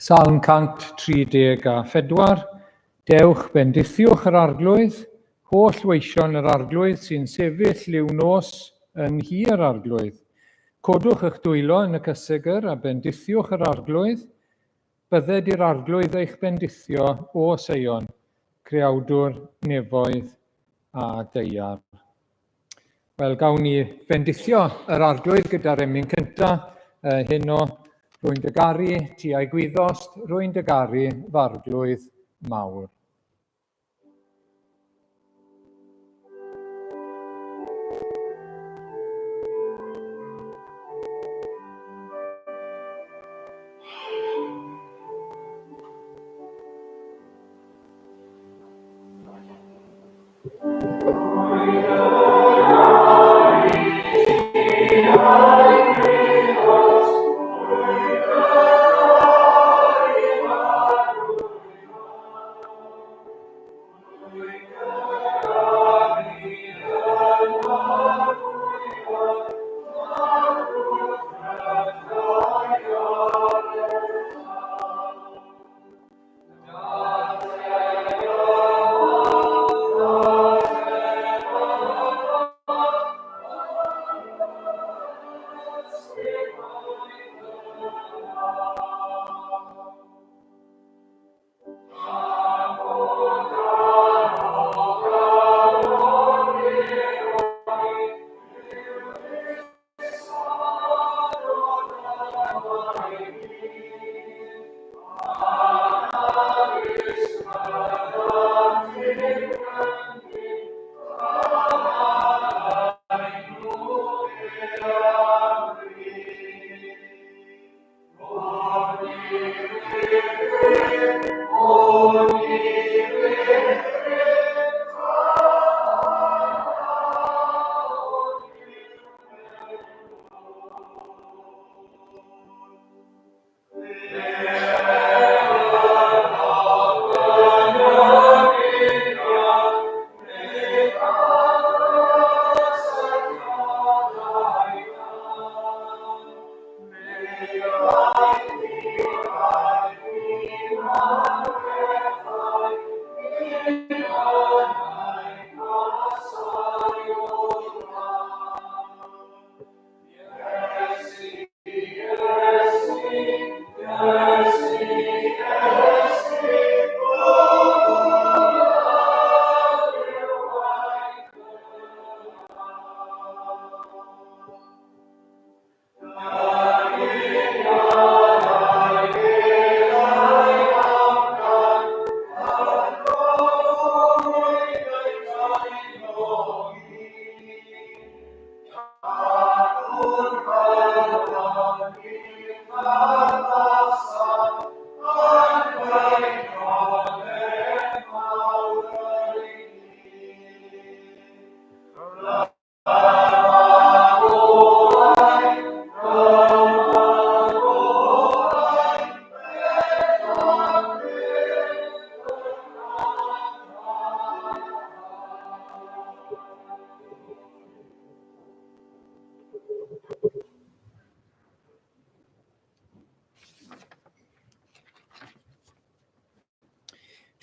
Salm 134, Dewch, bendithiwch yr Arglwydd, holl weision yr Arglwydd sy'n sefyll liw nos yn nhŷ yr Arglwydd. Codwch eich dwylo yn y cysegr a bendithiwch yr Arglwydd. Bydded i'r Arglwydd eich bendithio, o Seion, creawdwr nefoedd a daear. Wel, gawn ni fendithio yr Arglwydd gyda'r emyn cynta uh, heno. Rwy'n dy garu, ti a'i gwyddost, rwy'n dy garu, f'arglwydd mawr.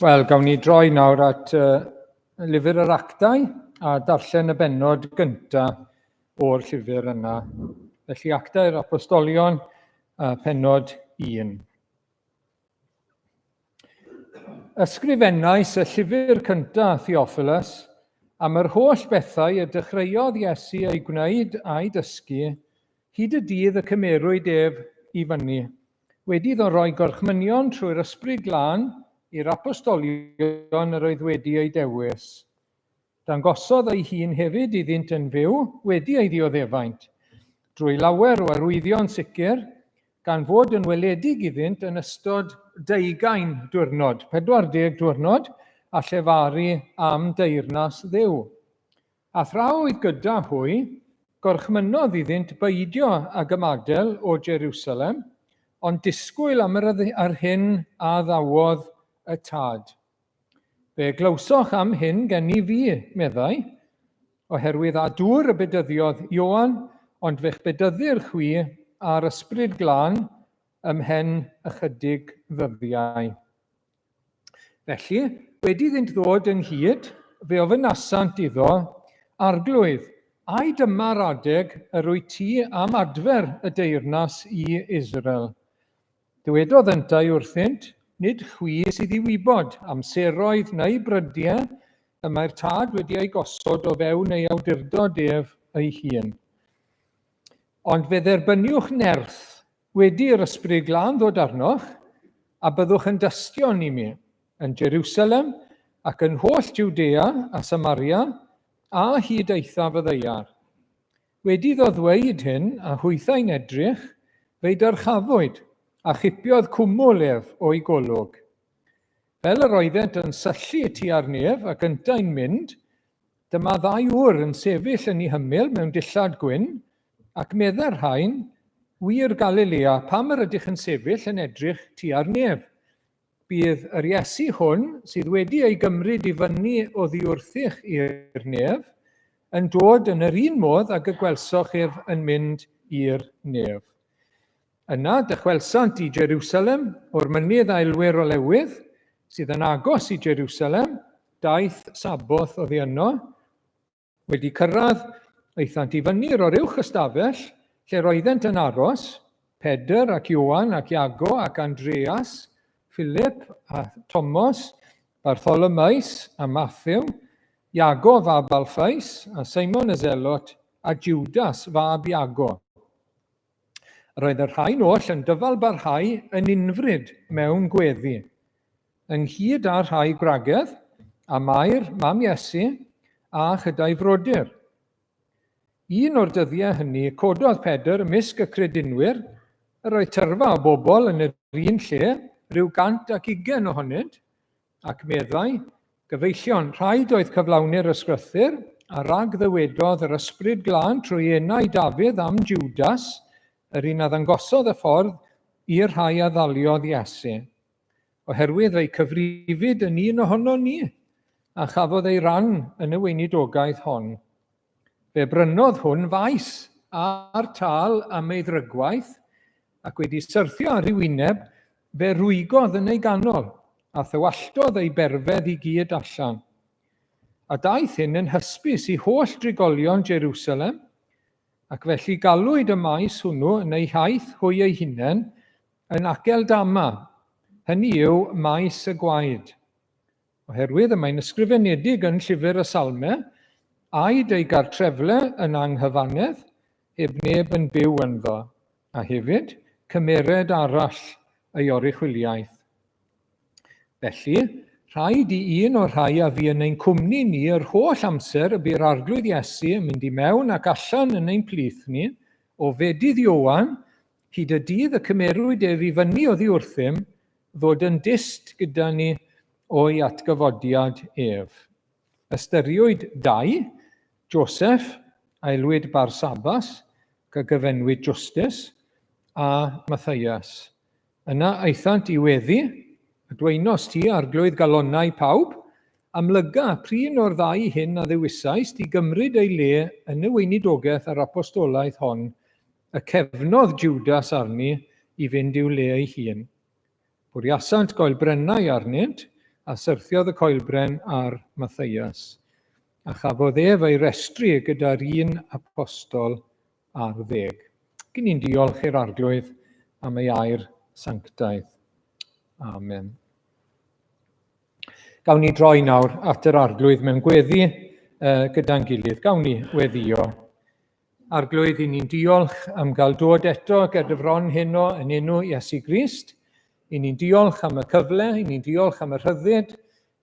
Wel, gawn ni droi nawr at uh, lyfr yr actau a darllen y bennod gyntaf o'r llyfr yna. Felly, Actau'r Apostolion, uh, pennod 1. Ysgrifennais y llyfr cyntaf, Theophilus, am yr holl bethau y dechreuodd Iesu eu gwneud a'u dysgu, hyd y dydd y cymerwyd ef i fyny, wedi iddo roi gorchmynion trwy'r Ysbryd Glân i'r apostolion yr oedd wedi eu dewis. Dangosodd ei hun hefyd iddynt yn fyw wedi ei ddioddefaint, drwy lawer o arwyddion sicr, gan fod yn weledig iddynt yn ystod deugain diwrnod, 40 diwrnod, a llefaru am deyrnas Dduw. A thra oedd gyda hwy, gorchmynnodd iddynt beidio ag ymadael o Jerusalem, ond disgwyl am yr hyn a addawodd y Tad. Fe glywsoch am hyn gen i fi, meddai, oherwydd â dŵr y bedyddiodd Ioan, ond fe'ch bedyddir chwi â'r Ysbryd Glân ymhen ychydig ddyddiau. Felly, wedi iddynt ddod ynghyd, fe ofynasant iddo, Arglwydd, ai dyma'r adeg yr wyt ti am adfer y deyrnas i Israel? Dywedodd yntau wrthynt, Nid chwi sydd i wybod amseroedd neu brydiau y mae'r Tad wedi eu gosod o fewn ei awdurdod ef ei hun. Ond fe dderbyniwch nerth wedi i'r Ysbryd Glân ddod arnoch, a byddwch yn dystion i mi, yn Jerusalem ac yn holl Jwdea a Samaria, a hyd eithaf y ddaear. Wedi iddo ddweud hyn, a hwythau'n edrych, fe'i dyrchafwyd, a chipiodd cwmwl ef o'i golwg. Fel yr oeddent yn syllu tua'r nef ac yntau'n mynd, dyma ddau ŵr yn sefyll yn ei hymyl mewn dillad gwyn, ac meddai'r rhain, Wŷr Galilea, pam yr ydych yn sefyll yn edrych tua'r nef? Bydd yr Iesu hwn, sydd wedi ei gymryd i fyny oddi wrthych i'r nef, yn dod yn yr un modd ag y gwelsoch ef yn mynd i'r nef. Yna dychwelsant i Jerusalem o'r mynydd a elwir Olewydd, sydd yn agos i Jerusalem, daith Saboth oddi yno. Wedi cyrraedd, aethant i fyny i'r oruwch ystafell lle roeddent yn aros, Pedr ac Ioan ac Iago ac Andreas, Philip a Tomos, Bartholomeus a Matthew, Iago fab Alphaeus a Simon y Zelot a Judas fab Iago. Yr oedd y rhain oll yn dyfalbarhau yn unfryd mewn gweddi, ynghyd â rhai gwragedd, a Mair, mam Iesu, a chyda'i frodyr. Un o'r dyddiau hynny, cododd Pedr ymysg y credinwyr, yr oedd tyrfa o bobl yn yr un lle, rhyw 120 ohonynt, Ac meddai, Gyfeillion, rhaid oedd cyflawni'r ysgrythur, a rag-ddywedodd yr Ysbryd Glân trwy enau Dafydd am Judas, yr un a ddangosodd y ffordd i'r rhai a ddaliodd Iesu. Oherwydd fe'i cyfrifid yn un ohonon ni, a chafodd ei ran yn y weinidogaeth hon. Fe brynodd hwn faes a'r tâl am ei ddrygwaith, ac wedi syrthio ar ei wyneb, fe rwygodd yn ei ganol, a thywalltodd ei berfedd i gyd allan. A daeth hyn yn hysbys i holl drigolion Jerusalem, ac felly galwyd y maes hwnnw yn eu hiaith hwy eu hunain yn Akeldama, hynny yw, maes y gwaed. Oherwydd y mae'n ysgrifenedig yn Llyfr y Salmau, Aed ei gartrefle yn anghyfannedd, heb neb yn byw ynddo, a hefyd, cymered arall ei oruchwyliaeth. Felly, rhaid i un o'r rhai a fu yn ein cwmni ni yr holl amser y bu'r Arglwydd Iesu yn mynd i mewn ac allan yn ein plith ni, o fedydd Ioan, hyd y dydd y cymerwyd ef i fyny oddi wrthym, ddod yn dyst gyda ni o'i atgyfodiad ef. Ystyriwyd dau, Joseph, aelwyd Barsabas, gygyfenwyd Justus, a Matthias. Yna aethant i weddi, a dweinos ti, arglwydd galonnau pawb, amlyga prin o'r ddau hyn a ddewisaist i gymryd ei le yn y weinidogaeth a'r apostolaeth hon, y cefnodd Judas arni i fynd i'w le ei hun. Bwriasant goelbrennau arnynt, a syrthiodd y coelbren ar Matthias, a chafodd ef ei restru gyda'r un apostol ar ddeg. Gyn ni'n diolch i'r Arglwydd am ei air sanctaidd. Amen. Gawn ni droi nawr at yr Arglwydd mewn gweddi gyda'n gilydd. Gawn ni weddio. Arglwydd, i ni'n diolch am gael dod eto ger dy fron heno yn enw Iesu Grist. I ni'n diolch am y cyfle, i ni'n diolch am y rhyddid,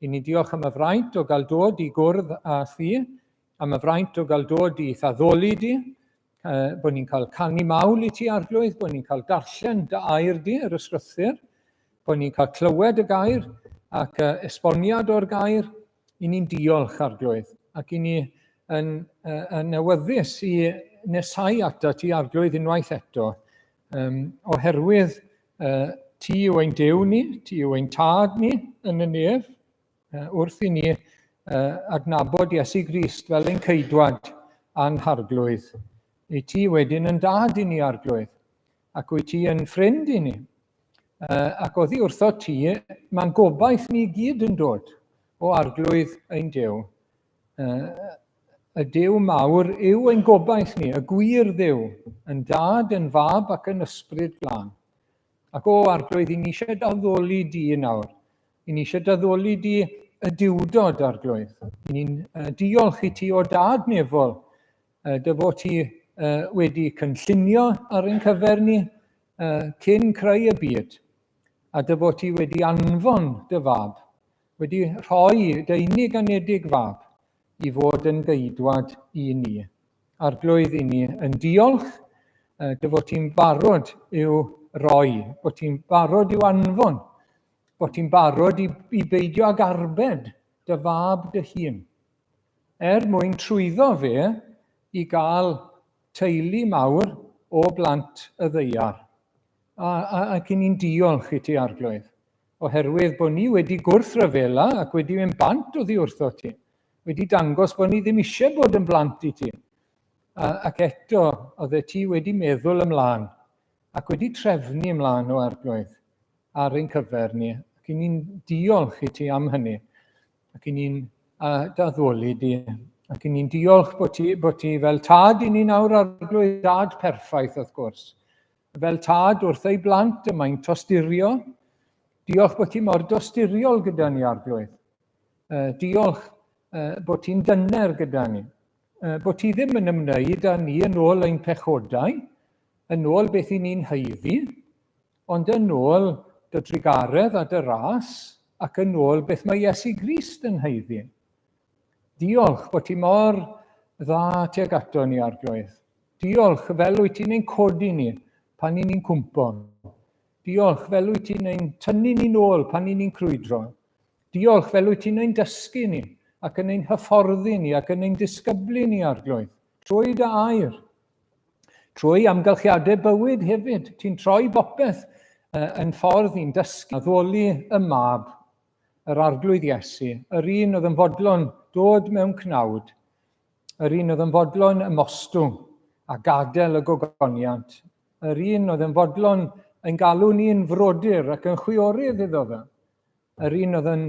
i ni'n diolch am y fraint o gael dod i gwrdd â thi, am y fraint o gael dod i thaddoli di, bod ni'n cael canu mawl i ti, Arglwydd, bod ni'n cael darllen dy air di, yr ysgrythur, bod ni'n cael clywed y gair ac esboniad o'r gair, I ni'n diolch, Arglwydd, ac i ni yn, yn awyddus i nesau atat ti, Arglwydd, unwaith eto, um, oherwydd uh, ti yw ein Duw ni, ti yw ein tad ni yn y nef, uh, wrth i ni uh, adnabod Iesu Grist fel ein ceidwad a'n harglwydd. I ti wedyn yn dad i ni, Arglwydd, ac wyt ti yn ffrind i ni. Ac oddi wrtho ti, mae'n gobaith ni gyd yn dod o Arglwydd ein Duw. Y Duw mawr yw ein gobaith ni, y gwir Dduw, yn Dad, yn Fab ac yn Ysbryd Glân. Ac o Arglwydd, i ni eisiau daddoli di nawr. I ni eisiau daddoli di y diwdod, Arglwydd. I ni'n diolch i ti o Dad nefol, dy fod ti wedi cynllunio ar ein cyfer ni cyn creu y byd, a dy fod ti wedi anfon dy fab, wedi rhoi dy unig anedig fab i fod yn geidwad i ni. Arglwydd, i ni yn diolch dy fod ti'n barod i'w roi, bod ti'n barod i'w anfon, bod ti'n barod i, i beidio ag arbed dy fab dy hun, er mwyn trwyddo fe i gael teulu mawr o blant y ddaear. A, a, ac i ni'n diolch i ti, Arglwydd, oherwydd bod ni wedi gwrthryfela ac wedi mynd bant oddi wrtho ti, wedi dangos bod ni ddim eisiau bod yn blant i ti. A, ac eto, oeddet ti wedi meddwl ymlaen ac wedi trefnu ymlaen o Arglwydd ar ein cyfer ni. Ac i ni'n diolch i ti am hynny. Ac i ni'n daddoli di. Ac i ni'n diolch bod ti, bod ti fel tad i ni nawr Arglwydd, dad perffaith wrth gwrs. Fel tad wrth ei blant y mae'n tosturio. Diolch bod ti mor dosturiol gyda ni, Arglwydd. Diolch bod ti'n dyner gyda ni. Bod ti ddim yn ymwneud â ni yn ôl ein pechodau, yn ôl beth i ni'n haeddu, ond yn ôl dy drugaredd a dy ras, ac yn ôl beth mae Iesu Grist yn haeddu. Diolch bod ti mor dda tuag ato ni, Arglwydd. Diolch fel wyt ti'n ein codi ni pan i ni'n cwmpo. Diolch fel wyt ti'n ein tynnu ni'n ôl pan i ni'n crwydro. Diolch fel wyt ti'n ein dysgu ni ac yn ein hyfforddi ni ac yn ein disgyblu ni, Arglwydd, trwy dy air. Trwy amgylchiadau bywyd hefyd, ti'n troi bopeth yn ffordd i'n dysgu addoli y mab, yr Arglwydd Iesu, yr un oedd yn fodlon dod mewn cnawd, yr un oedd yn fodlon ymostwng a gadael y gogoniant, yr un oedd yn fodlon yn galw ni'n frodyr ac yn chwiorydd iddo fe, yr un oedd yn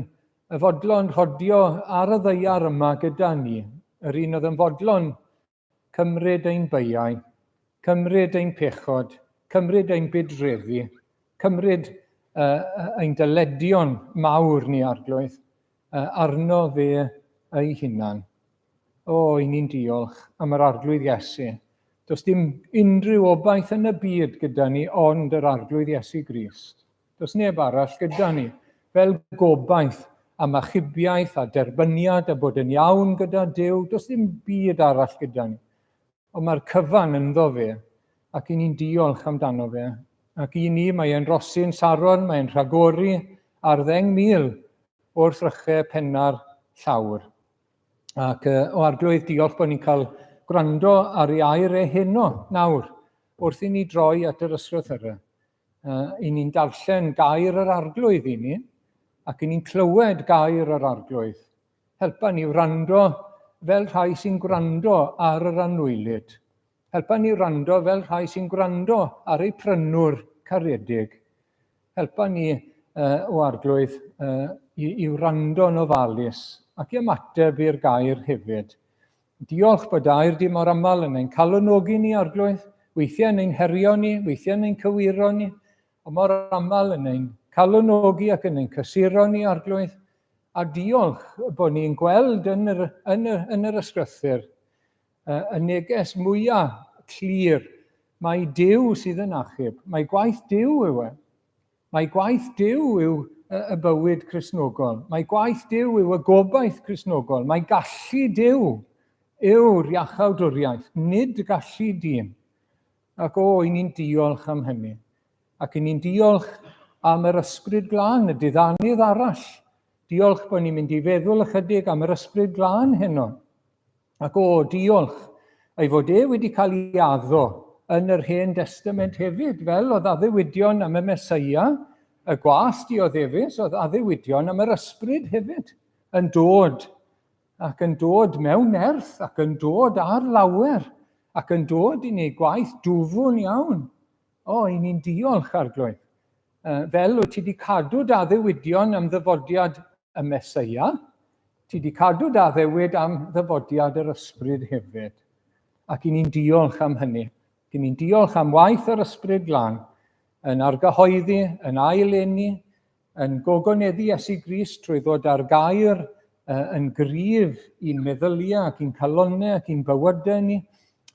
fodlon rhodio ar y ddaear yma gyda ni, yr un oedd yn fodlon Cymryd ein beiau, cymryd ein pechod, cymryd ein budreddi, cymryd uh, ein dyledion mawr ni, Arglwydd, uh, arno fe ei hunan. O, i ni'n diolch am yr Arglwydd Iesu. Does dim unrhyw obaith yn y byd gyda ni ond yr Arglwydd Iesu Grist. Does neb arall gyda ni. Fel gobaith am achubiaeth a derbyniad a bod yn iawn gyda Duw, does dim byd arall gyda ni. Ond mae'r cyfan ynddo fe, ac i ni'n diolch amdano fe. Ac i ni, mae e'n rosyn Saron, mae e'n rhagori ar 10,000 wrth rychau penna'r llawr. Ac o Arglwydd, diolch bod ni'n cael gwrando ar ei air e heno, nawr, wrth i ni droi at yr ysgrythyrau. I ni'n darllen gair yr Arglwydd i ni, ac i ni'n clywed gair yr Arglwydd. Helpa ni wrando fel rhai sy'n gwrando ar yr anwylyd. Helpa ni wrando fel rhai sy'n gwrando ar ei prynwr caredig. Helpa ni, uh, o Arglwydd, uh, i, i wrando'n ofalus ac i ymateb i'r gair hefyd. Diolch bod air di mor aml yn ein calonogi ni, Arglwydd, weithiau yn ein herio ni, weithiau yn ein cywiro ni, ond mor aml yn ein calonogi ac yn ein cysuro ni, Arglwydd. A diolch bod ni'n gweld yn yr, yn yr, yn yr ysgrythyr y neges mwyaf clir mae Duw sydd yn achub, mae gwaith Duw yw e. Mae gwaith Duw yw y bywyd Cristnogol. Mae gwaith Duw yw y gobaith Cristnogol. Mae gallu Duw yw'r iachawdwriaeth, nid gallu dyn. Ac o, i ni'n diolch am hynny. Ac i ni'n diolch am yr Ysbryd Glân, y diddanydd arall. Diolch bod ni'n mynd i feddwl ychydig am yr Ysbryd Glân heno. Ac o, diolch, ei fod e wedi cael ei addo yn yr Hen Destament hefyd, fel oedd addewidion am y Mesoea, y gwas dioddefus, oedd addewidion am yr ysbryd hefyd, yn dod, ac yn dod mewn nerth, ac yn dod ar lawer, ac yn dod i wneud gwaith dwfwn iawn. O, i ni'n diolch, Arglwydd. Fel wyt ti wedi cadw dy addewidion am ddyfodiad y Meseia, ti wedi cadw dy addewid am ddyfodiad yr Ysbryd hefyd. Ac i ni'n diolch am hynny. I ni'n diolch am waith yr Ysbryd Glân yn argyhoeddi, yn ail-eni, yn gogoneddu Iesu Grist trwy ddod â'r gair yn gryf i'n meddyliau ac i'n calonnau ac i'n bywydau ni,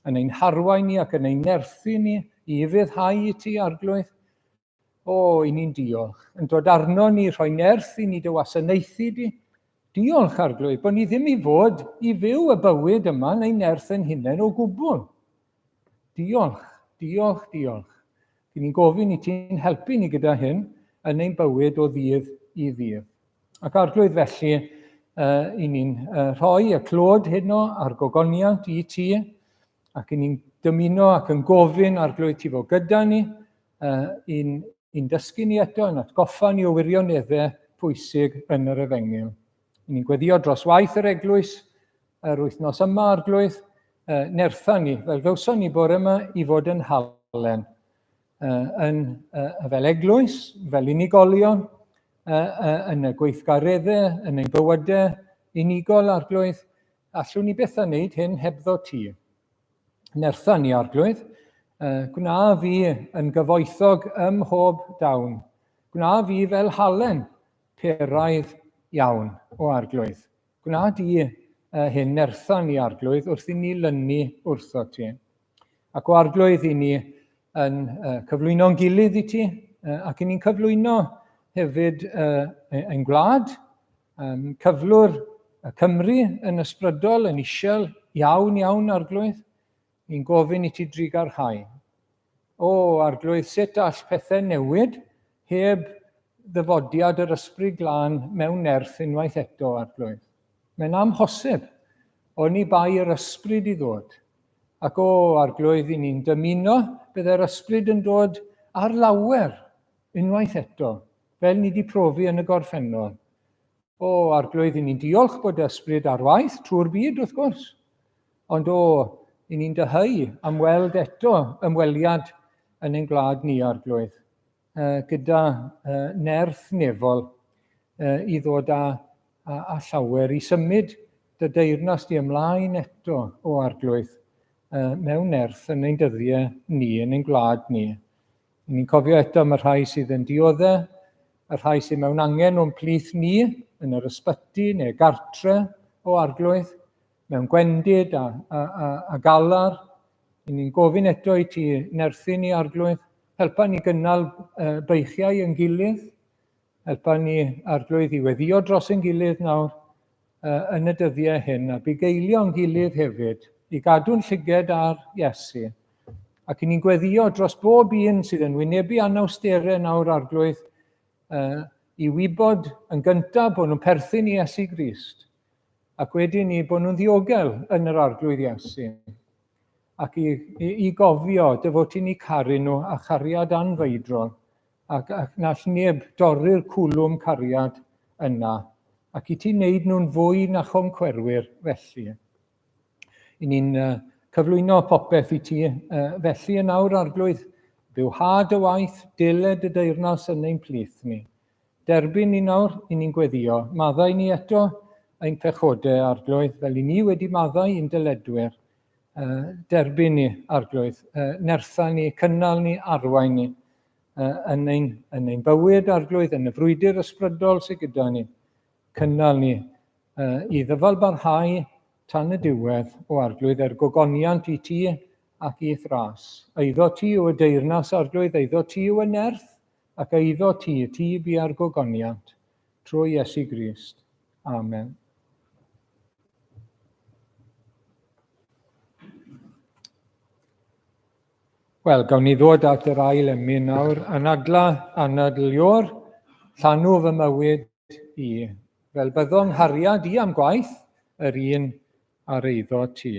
yn ein harwain ni ac yn ein nerthu ni i ufuddhau i ti, Arglwydd. O, i ni'n diolch. Yn dod arno ni, rhoi nerth i ni dy wasanaethu di. Diolch, Arglwydd, bod ni ddim i fod i fyw y bywyd yma neu nerth yn hunain o gwbl. Diolch, diolch, diolch. Dyn ni'n gofyn i ti'n helpu ni gyda hyn yn ein bywyd o ddydd i ddydd. Ac Arglwydd felly, uh, i ni'n uh, rhoi y clod heno a'r gogoniant i ti, ac i ni'n dymuno ac yn gofyn Arglwydd ti fod gyda ni, uh, i'n, i'n dysgu ni eto, yn atgoffa ni o wirioneddau pwysig yn yr efengyl. I ni'n gweddio dros waith yr eglwys yr wythnos yma, Arglwydd, nertha ni, fel gawson ni bore yma, i fod yn halen, yn, fel eglwys, fel unigolion, yn y gweithgareddau, yn ein bywydau unigol, Arglwydd, allwn ni beth a wneud hyn hebddo ti. Nertha ni, Arglwydd, gwna fi yn gyfoethog ym mhob dawn. Gwna fi fel halen peraidd iawn, o Arglwydd. Gwna di hyn nertha ni, Arglwydd, wrth i ni lynu wrtho ti. Ac o Arglwydd, i ni yn cyflwyno'n gilydd i ti, ac i ni'n cyflwyno hefyd ein gwlad, cyflwr y Cymru yn ysbrydol, yn isiel iawn, iawn, Arglwydd. Ni'n gofyn i ti drugarhau. O, Arglwydd, sut all pethau newid heb ddyfodiad yr Ysbryd Glân mewn nerth unwaith eto, Arglwydd? Mae'n amhosib, oni bai yr Ysbryd i ddod. Ac o, Arglwydd, i ni'n dymuno byddai'r Ysbryd yn dod ar lawer unwaith eto, fel ni wedi profi yn y gorffennol. O, Arglwydd, i ni'n diolch bod ysbryd ar waith trwy'r byd, wrth gwrs. Ond o, i ni'n dyheu am weld eto ymweliad yn ein gwlad ni, Arglwydd, gyda nerth nefol i ddod â, â, â llawer i symud dy deyrnas di ymlaen eto, o Arglwydd, mewn nerth yn ein dyddiau ni, yn ein gwlad ni. Yn ni'n cofio eto am y rhai sydd yn diodde, y rhai sydd mewn angen o'n plith ni, yn yr ysbyty neu gartre o Arglwydd, mewn gwendid a, a, a, a galar. Yn ni'n gofyn eto i ti nerthu ni, Arglwydd, helpa ni gynnal uh, beichiau yn gilydd, Helpa ni, Arglwydd, i weddio dros ein gilydd nawr uh, yn y dyddiau hyn, a bugeilio'n gilydd hefyd, i gadw'n llyged ar Iesu. Ac i ni'n gweddio dros bob un sydd yn wynebu anawsterau nawr, Arglwydd, uh, i wybod yn gyntaf bod nhw'n perthyn i Iesu Grist, ac wedyn ni bod nhw'n ddiogel yn yr Arglwydd Iesu. Ac i, i, i gofio dy fod ti'n eu caru nhw a chariad anfeidrol, ac, ac na all neb dorri'r cwlwm cariad yna, ac i ti wneud nhw'n fwy na choncwerwyr felly. I ni'n uh, cyflwyno popeth i ti uh, felly yn awr, Arglwydd, bywhad y waith, diled y deyrnas yn ein plith ni. Derbyn ni nawr, i ni'n gweddio, maddau ni eto ein pechodau, Arglwydd, fel i ni wedi maddau i'n dyledwyr. Uh, derbyn ni, Arglwydd, uh, nertha ni, cynnal ni, arwain ni uh, yn, ein, yn ein bywyd, Arglwydd, yn y frwydr ysbrydol sydd gyda ni. Cynnal ni uh, i ddyfal barhau tan y diwedd o Arglwydd er gogoniant i ti ac i'th ras. Eiddo ti yw y deyrnas, Arglwydd, eiddo ti yw y nerth, ac eiddo ti, ti bia'r gogoniant, trwy Iesu Grist. Amen. Wel, gawn ni ddod at yr ail emyn nawr. Anadla, anadl ior, llanw fy mywyd i. Fel byddo nghariad i am gwaith, yr un ar eiddo ti.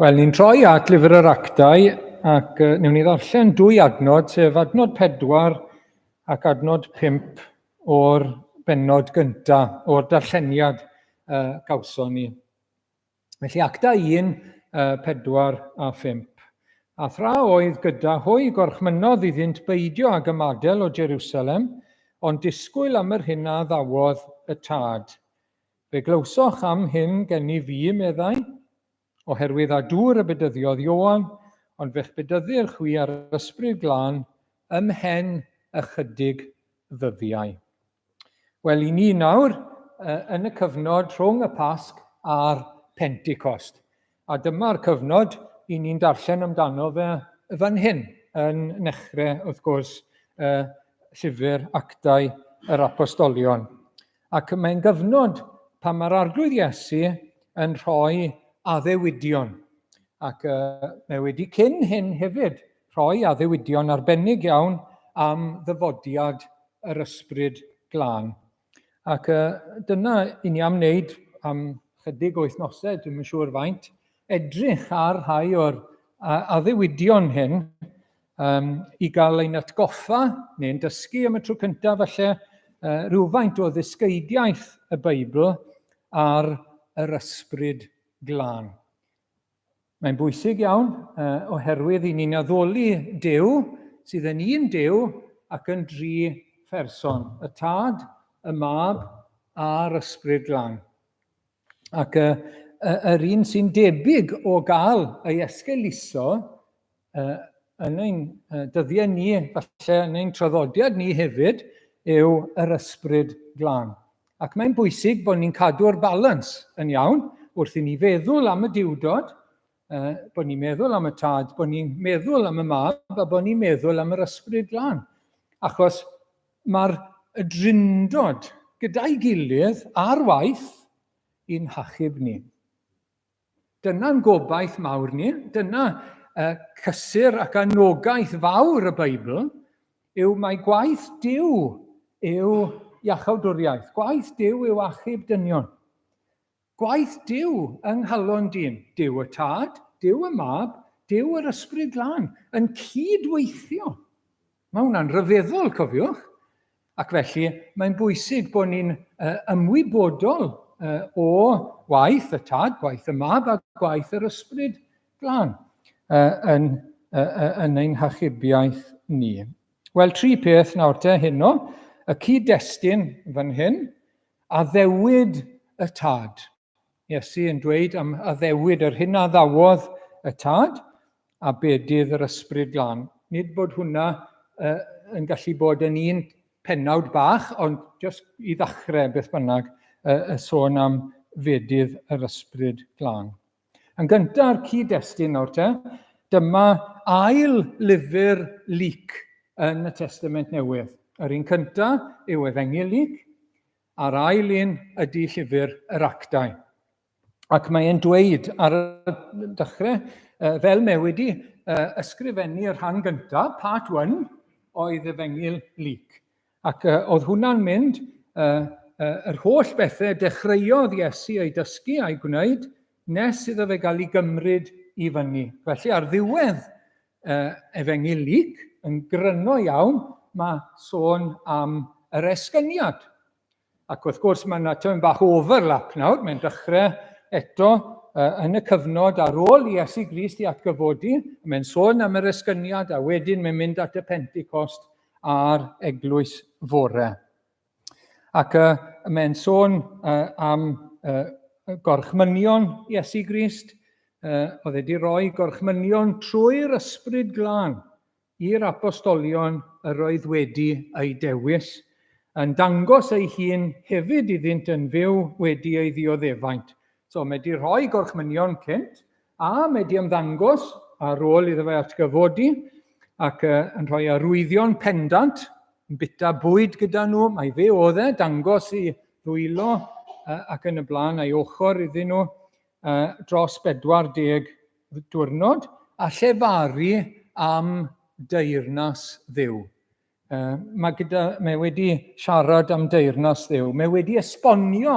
Wel, ni'n troi at Lyfr yr Actau ac newn ni ddarllen dwy adnod, sef adnod 4 ac adnod 5 o'r bennod gyntaf, o'r darlleniad gawson ni. Felly Actau 1, 4 a 5. A thra oedd gyda hwy gorchmynnodd iddynt beidio ag ymadael o Jerusalem, ond disgwyl am yr hyn a addawodd y Tad. Fe glywsoch am hyn gennyf fi, meddai, oherwydd â dŵr y bedyddiodd Ioan, ond fe'ch bedyddir chwi â'r Ysbryd Glân ymhen ychydig ddyddiau. Wel, i ni nawr, yn y cyfnod rhwng y Pasg a'r Pentecost. A dyma'r cyfnod i ni'n darllen amdano fe fan hyn, yn nechrau, wrth gwrs, llyfr Actau yr Apostolion. Ac mae'n gyfnod pan mae'r Arglwydd Iesu yn rhoi addewidion. Ac mae wedi cyn hyn hefyd rhoi addewidion arbennig iawn am ddyfodiad yr Ysbryd Glân. Ac dyna i ni am wneud am chydig o wythnosau, dwi'm yn siŵr faint, edrych ar rhai o'r addewidion hyn um, i gael ein atgoffa neu'n dysgu am y tro cyntaf falle rhywfaint o ddysgeidiaeth y Beibl ar yr Ysbryd Glân. Mae'n bwysig iawn oherwydd i ni'n addoli Duw sydd yn un Duw ac yn dri pherson, y Tad, y Mab a'r Ysbryd Glân. Ac yr un sy'n debyg o gael ei esgeuluso yn ein dyddiau ni, falle yn ein traddodiad ni hefyd, yw yr Ysbryd Glân. Ac mae'n bwysig bod ni'n cadw'r balans yn iawn wrth i ni feddwl am y Duwdod, bod ni'n meddwl am y Tad, bod ni'n meddwl am y Mab a bod ni'n meddwl am yr Ysbryd Glân. Achos mae'r Drindod gyda'i gilydd ar waith i'n hachub ni. Dyna'n gobaith mawr ni, dyna cysur ac anogaeth fawr y Beibl, yw mai gwaith Duw yw iachawdwriaeth. Gwaith Duw yw achub dynion. Gwaith Duw yng nghalon dyn, Duw y Tad, Duw y Mab, Duw yr Ysbryd Glân, yn cyd-weithio. Mae hwnna'n rhyfeddol, cofiwch. Ac felly, mae'n bwysig bod ni'n ymwybodol o waith y Tad, gwaith y Mab a gwaith yr Ysbryd Glân yn, yn ein hachubiaeth ni. Wel, tri peth nawr te heno. Y cyd-destun fan hyn, addewid y Tad. Iesu yn dweud am addewid yr hyn a ddawodd y Tad a bedydd yr Ysbryd Glân. Nid bod hwnna uh, yn gallu bod yn un pennawd bach, ond jyst i ddechrau beth bynnag, uh, y sôn am fedydd yr Ysbryd Glân. Yn gyntaf, cyd-destun nawr te, dyma ail lyfr Luc yn y Testament Newydd. Yr un cyntaf yw Efengyl Luc, A'r ail un ydy llyfr yr Actau. Ac mae e'n dweud ar y dechrau, fel mae wedi ysgrifennu y rhan gyntaf, part 1, oedd Efengyl Luc. Ac oedd hwnna'n mynd, yr holl bethau dechreuodd Iesu ei dysgu a'i gwneud, nes iddo fe gael ei gymryd i fyny. Felly ar ddiwedd Efengyl Luc, yn gryno iawn, mae sôn am yr esgyniad. Ac wrth gwrs mae yna tymed bach overlap nawr, mae'n dechrau eto yn y cyfnod ar ôl i Iesu Grist i atgyfodi, mae'n sôn am yr esgyniad a wedyn mae'n mynd at y Pentecost a'r eglwys fore. Ac mae'n sôn am gorchmynion Iesu Grist. Oedd wedi rhoi gorchmynion trwy'r Ysbryd Glân i'r apostolion yr oedd wedi eu dewis, yn dangos ei hun hefyd iddynt yn fyw wedi ei ddioddefaint. So mae wedi rhoi gorchmynion cynt, a mae wedi ymddangos ar ôl iddo fe atgyfodi, ac yn rhoi arwyddion pendant yn bita bwyd gyda nhw, mai fe oedd e, dangos i ddwylo ac yn y blaen a'i ochr iddyn nhw dros 40 diwrnod, a llefaru am deyrnas Dduw. Mae, gyda, mae wedi siarad am deyrnas Dduw. Mae wedi esbonio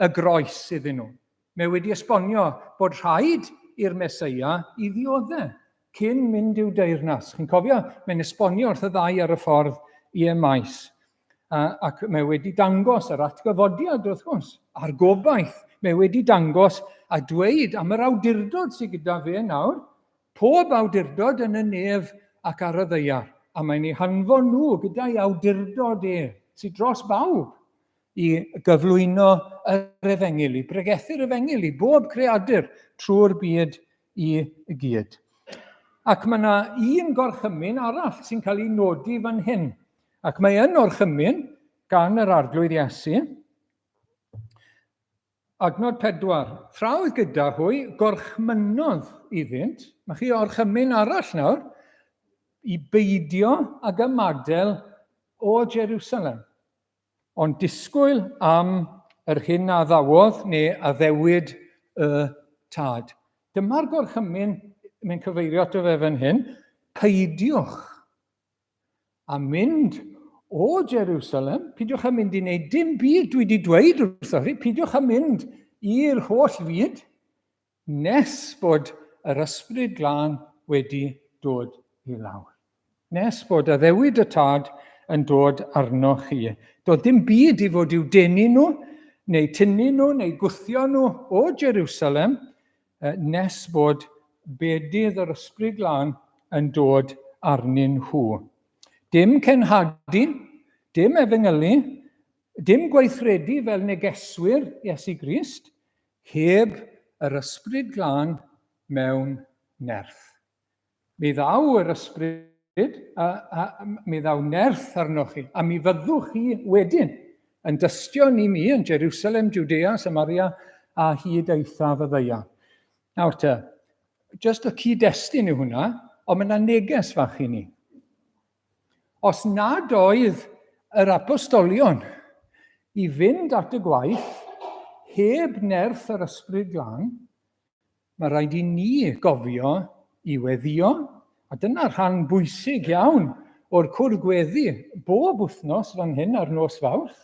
y groes iddyn nhw. Mae wedi esbonio bod rhaid i'r Meseia i ddiodde cyn mynd i'w deyrnas. Chi'n cofio, mae'n esbonio wrth y ddau ar y ffordd i Emaus. Ac mae wedi dangos yr atgyfodiad, wrth gwrs, a'r gobaith. Mae wedi dangos a dweud am yr awdurdod sydd gyda fe nawr, pob awdurdod yn y nef ac ar y ddaear. A mae'n ei hanfon nhw gyda'i awdurdod e, sydd dros bawb, i gyflwyno yr efengyl, i bregethu'r efengyl i bob creadur trwy'r byd i gyd. Ac mae yna un gorchymyn arall sy'n cael ei nodi fan hyn. Ac mae yn orchymyn gan yr Arglwydd Iesu. Adnod 4. Tra oedd gyda hwy, gorchmynnodd iddynt. Mae chi orchymyn arall nawr, i beidio ag ymadael o Jerusalem. Ond disgwyl am yr hyn a addawodd neu addewid y Tad. Dyma'r gorchymyn mae'n cyfeirio ato fe fan hyn, peidiwch a mynd o Jerusalem, peidiwch â mynd i wneud dim byd dwi wedi dweud wrthoch chi, peidiwch â mynd i'r holl fyd nes bod yr Ysbryd Glân wedi dod i lawr. Nes bod addewid y Tad yn dod arnoch chi. Doedd dim byd i fod i'w denu nhw, neu tynnu nhw, neu gwthio nhw o Jerusalem, nes bod bedydd yr Ysbryd Glân yn dod arnyn nhw. Dim cenhadu, dim efengylu, dim gweithredu fel negeswyr Iesu Grist, heb yr Ysbryd Glân mewn nerth. Mi ddaw yr ysbryd, a, a, mi ddaw nerth arnoch chi, a mi fyddwch chi wedyn yn dystio ni mi yn Jerusalem, Judea, Samaria, a hyd eithaf y ddaear. Nawr te, just y cyd-destun yw hwnna, ond mae yna neges fach i ni. Os nad oedd yr apostolion i fynd at y gwaith heb nerth yr Ysbryd Glân, Mae rhaid i ni gofio i weddïo, a dyna rhan bwysig iawn o'r cwrdd gweddi bob wythnos fan hyn ar nos Fawrth,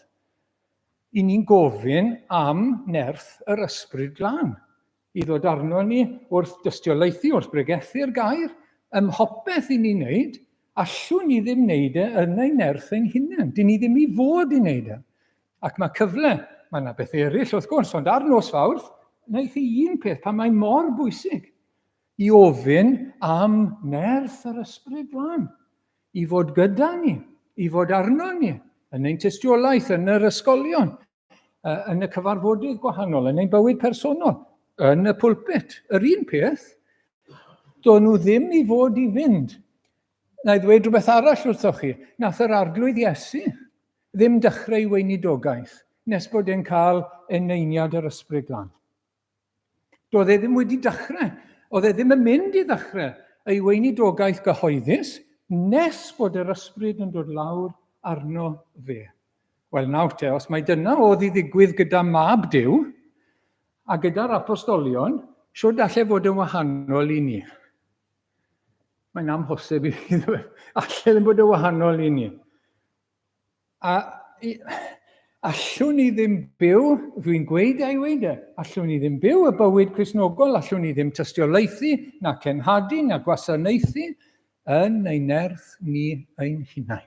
i ni'n gofyn am nerth yr Ysbryd Glân i ddod arno ni wrth dystiolaethu, wrth bregethu'r gair, ym mhopeth i ni'n wneud, allwn ni ddim wneud e yn ein nerth ein hunain. Dyn ni ddim i fod i wneud e. Ac mae cyfle, mae yna beth eraill wrth gwrs, ond ar nos Fawrth, wnaeth hi un peth pan mae mor bwysig i ofyn am nerth yr Ysbryd Glân, i fod gyda ni, i fod arno ni, yn ein tystiolaeth, yn yr ysgolion, yn y cyfarfodydd gwahanol, yn ein bywyd personol, yn y pulpit. Yr un peth, do'n nhw ddim i fod i fynd. Na i ddweud rhywbeth arall wrthoch chi. Nath yr Arglwydd Iesu ddim dechrau ei weinidogaeth nes bod e'n cael eneiniad yr Ysbryd Glân. Doedd e ddim wedi dechrau, oedd e ddim yn mynd i ddechrau ei weinidogaeth gyhoeddus nes bod yr Ysbryd yn dod lawr arno fe. Wel nawr te, os mai dyna oedd i ddigwydd gyda mab Duw a gyda'r apostolion, shwd alle fod yn wahanol i ni? Mae'n amhosib i fi ddweud. Alle ddim bod yn wahanol i ni. A i, allwn ni ddim byw, dwi'n gweud a'i weud e, allwn ni ddim byw y bywyd Cristnogol, allwn ni ddim tystiolaethu, na cenhadu, na gwasanaethu, yn ei nerth ni ein hunain.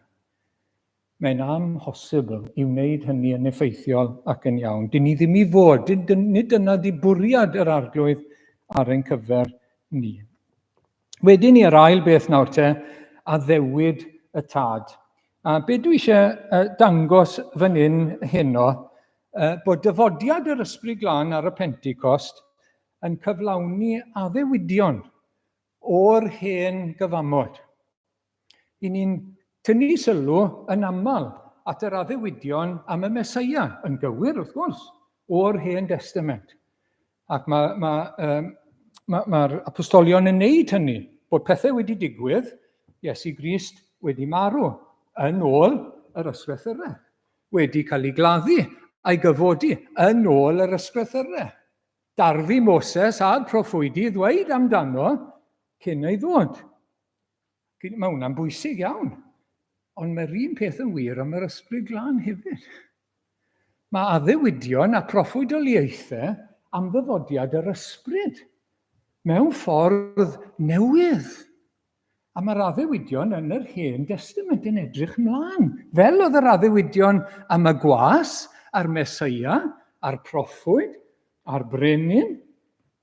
Mae'n amhosibl i wneud hynny yn effeithiol ac yn iawn. Dyn ni ddim i fod, dyn, dyn, nid dyna di bwriad yr Arglwydd ar ein cyfer ni. Wedyn ni yr ail beth nawr te, addewid y Tad. A be dwi eisiau dangos fan hyn heno, bod dyfodiad yr Ysbryd Glân ar y Pentecost yn cyflawni addewidion o'r hen gyfamod. I ni'n tynnu sylw yn aml at yr addewidion am y Meseia, yn gywir wrth gwrs, o'r Hen Destament. Ac mae'r ma, ma, ma, ma apostolion yn neud hynny, bod pethau wedi digwydd, Iesu Grist wedi marw yn ôl yr ysgrythurau, wedi cael ei gladdu a'i gyfodi yn ôl yr ysgrythurau. Darfu Moses a'r proffwydi ddweud amdano cyn ei ddod. Mae hwnna'n bwysig iawn. Ond mae'r un peth yn wir am yr Ysbryd Glân hefyd. Mae addewidion a proffwydoliaethau am ddyfodiad yr Ysbryd. Mewn ffordd newydd. A mae'r addewidion yn yr Hen Destament yn edrych mlaen. Fel oedd yr addewidion am y gwas, a'r Mesoea, a'r proffwyd, a'r brenin,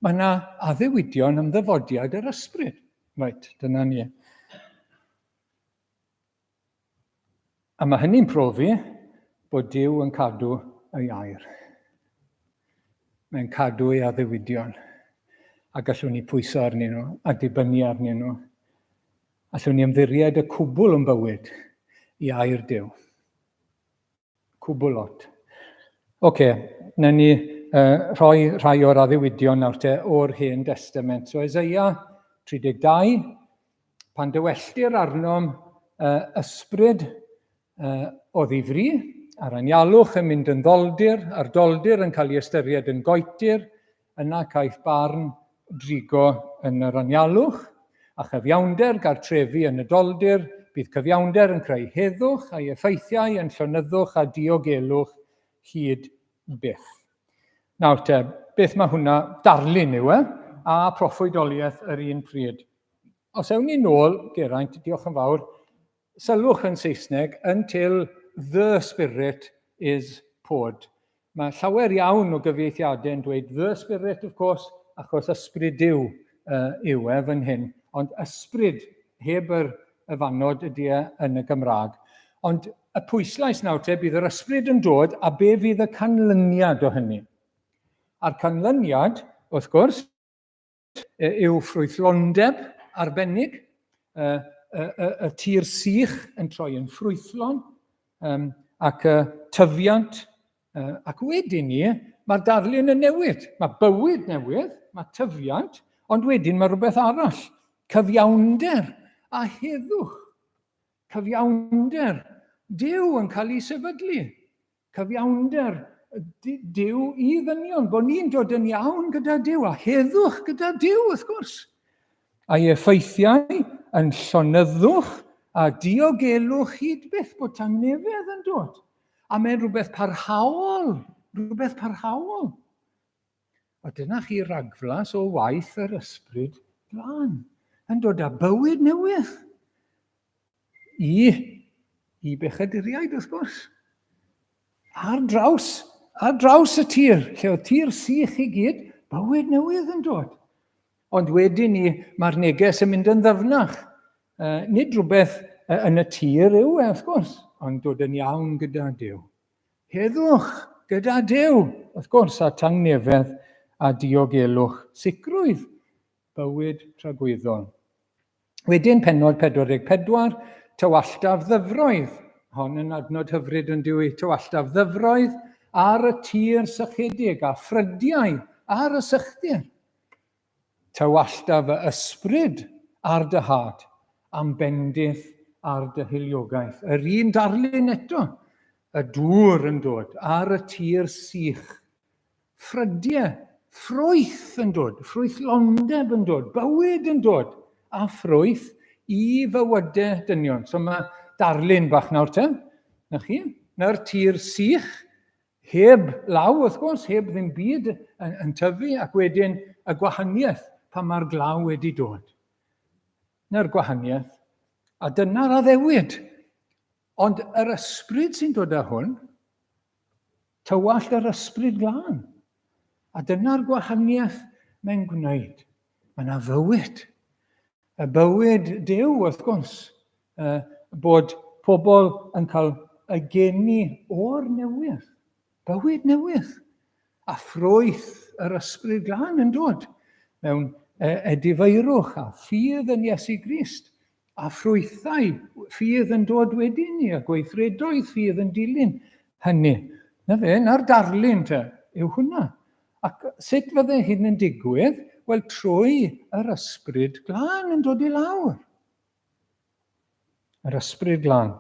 mae yna addewidion am ddyfodiad yr ysbryd. Reit, dyna ni. A mae hynny'n profi bod Duw yn cadw ei air. Mae'n cadw ei addewidion. A gallwn ni pwyso arnyn nhw a dibynnu arnyn nhw. Allwn ni ymddiried y cwbl yn bywyd i air Duw. Cwbl lot. Oce, okay, na ni rhoi rhai o'r addewidion nawr te o'r Hen Destament. So Isaiah 32, pan dywelltir arnom ysbryd o ddifri, a'r anialwch yn mynd yn ddoldir, a'r doldir yn cael ei ystyried yn goetir, yna caiff barn drigo yn yr anialwch, a chyfiawnder gartrefu yn y doldir, bydd cyfiawnder yn creu heddwch a'i effeithiau yn llonyddwch a diogelwch hyd byth. Nawr te, beth mae hwnna darlun yw e, a proffwydoliaeth yr un pryd. Os ewn ni nôl, Geraint, diolch yn fawr, sylwch yn Saesneg, until the Spirit is poured. Mae llawer iawn o gyfieithiadau yn dweud the Spirit, of course, achos ysbryd Duw yw e fan hyn, ond ysbryd heb yr y fannod ydy e yn y Gymraeg. Ond y pwyslais nawr te, bydd yr ysbryd yn dod a be fydd y canlyniad o hynny? A'r canlyniad, wrth gwrs, yw ffrwythlondeb arbennig, y, y, y, y tir sych yn troi yn ffrwythlon, um, ac y tyfiant, ac wedyn ni, mae'r darlun yn newid. Mae bywyd newydd, mae tyfiant, ond wedyn mae rhywbeth arall, cyfiawnder a heddwch. Cyfiawnder, Duw yn cael ei sefydlu. Cyfiawnder Duw i ddynion, bod ni'n dod yn iawn gyda Duw, a heddwch gyda Duw, wrth gwrs. A'i effeithiau yn llonyddwch a diogelwch hyd byth bod tangnefedd yn dod. A mae'n rhywbeth parhaol, rhywbeth parhaol. A dyna chi ragflas o waith yr ysbryd glân, yn dod â bywyd newydd i, i bechaduriaid, wrth gwrs. Ar draws, ar draws y tir, lle oedd tir sych i gyd, bywyd newydd yn dod. Ond wedyn ni, mae'r neges yn mynd yn ddyfnach. Nid rhywbeth yn y tir yw e, wrth gwrs, ond dod yn iawn gyda Duw. Heddwch gyda Duw, wrth gwrs, a tangnefedd a diogelwch, sicrwydd bywyd tragwyddol. Wedyn pennod 44, tywalltaf ddyfroedd. Hon yn adnod hyfryd yn diwy, tywalltaf ddyfroedd ar y tir sychedig a ffrydiau ar y sychdir. Tywallta fy ysbryd ar dy had, am bendith ar dy hiliogaeth. Yr un darlun eto, y dŵr yn dod ar y tir sych. Ffrydiau, ffrwyth yn dod, ffrwythlondeb yn dod, bywyd yn dod, a ffrwyth i fywydau dynion. So mae darlun bach nawr te, na chi, na'r tir sych, Heb law, wrth gwrs, heb ddim byd yn, yn tyfu, ac wedyn y gwahaniaeth pan mae'r glaw wedi dod. Na'r gwahaniaeth. A dyna'r addewid. Ond yr ysbryd sy'n dod â hwn, tywallt yr ysbryd glân. A dyna'r gwahaniaeth mae'n gwneud. Mae yna fywyd. Y bywyd Duw, wrth gwrs, bod pobl yn cael y geni o'r newydd, bywyd newydd, a ffrwyth yr ysbryd glân yn dod mewn edifeirwch a ffydd yn Iesu Grist, a ffrwythau ffydd yn dod wedyn ni, a gweithredoedd ffydd yn dilyn hynny. Na fe, na'r darlun te, yw hwnna. Ac sut fydde hyn yn digwydd? Wel, trwy yr ysbryd glân yn dod i lawr. Yr ysbryd glân.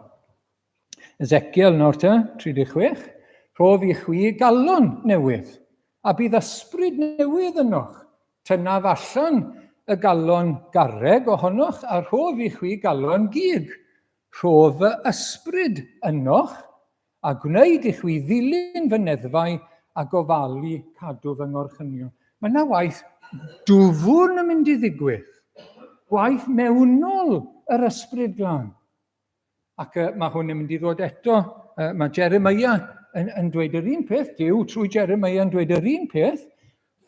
Ezekiel nawr te, 36. Rhof i chwi galon newydd, a bydd ysbryd newydd ynoch. Tynnaf allan y galon garreg ohonoch, a rhof i chwi galon gig. Rhof fy ysbryd ynoch, A gwneud i chwi ddilyn fy neddfau a gofalu cadw fy ngorchymynion. Mae yna waith dwfwn yn mynd i ddigwydd. Gwaith mewnol yr ysbryd glân. Ac uh, mae hwn yn mynd i ddod eto. Uh, mae Jeremiah yn, yn dweud yr un peth, Duw trwy Jeremiah yn dweud yr un peth.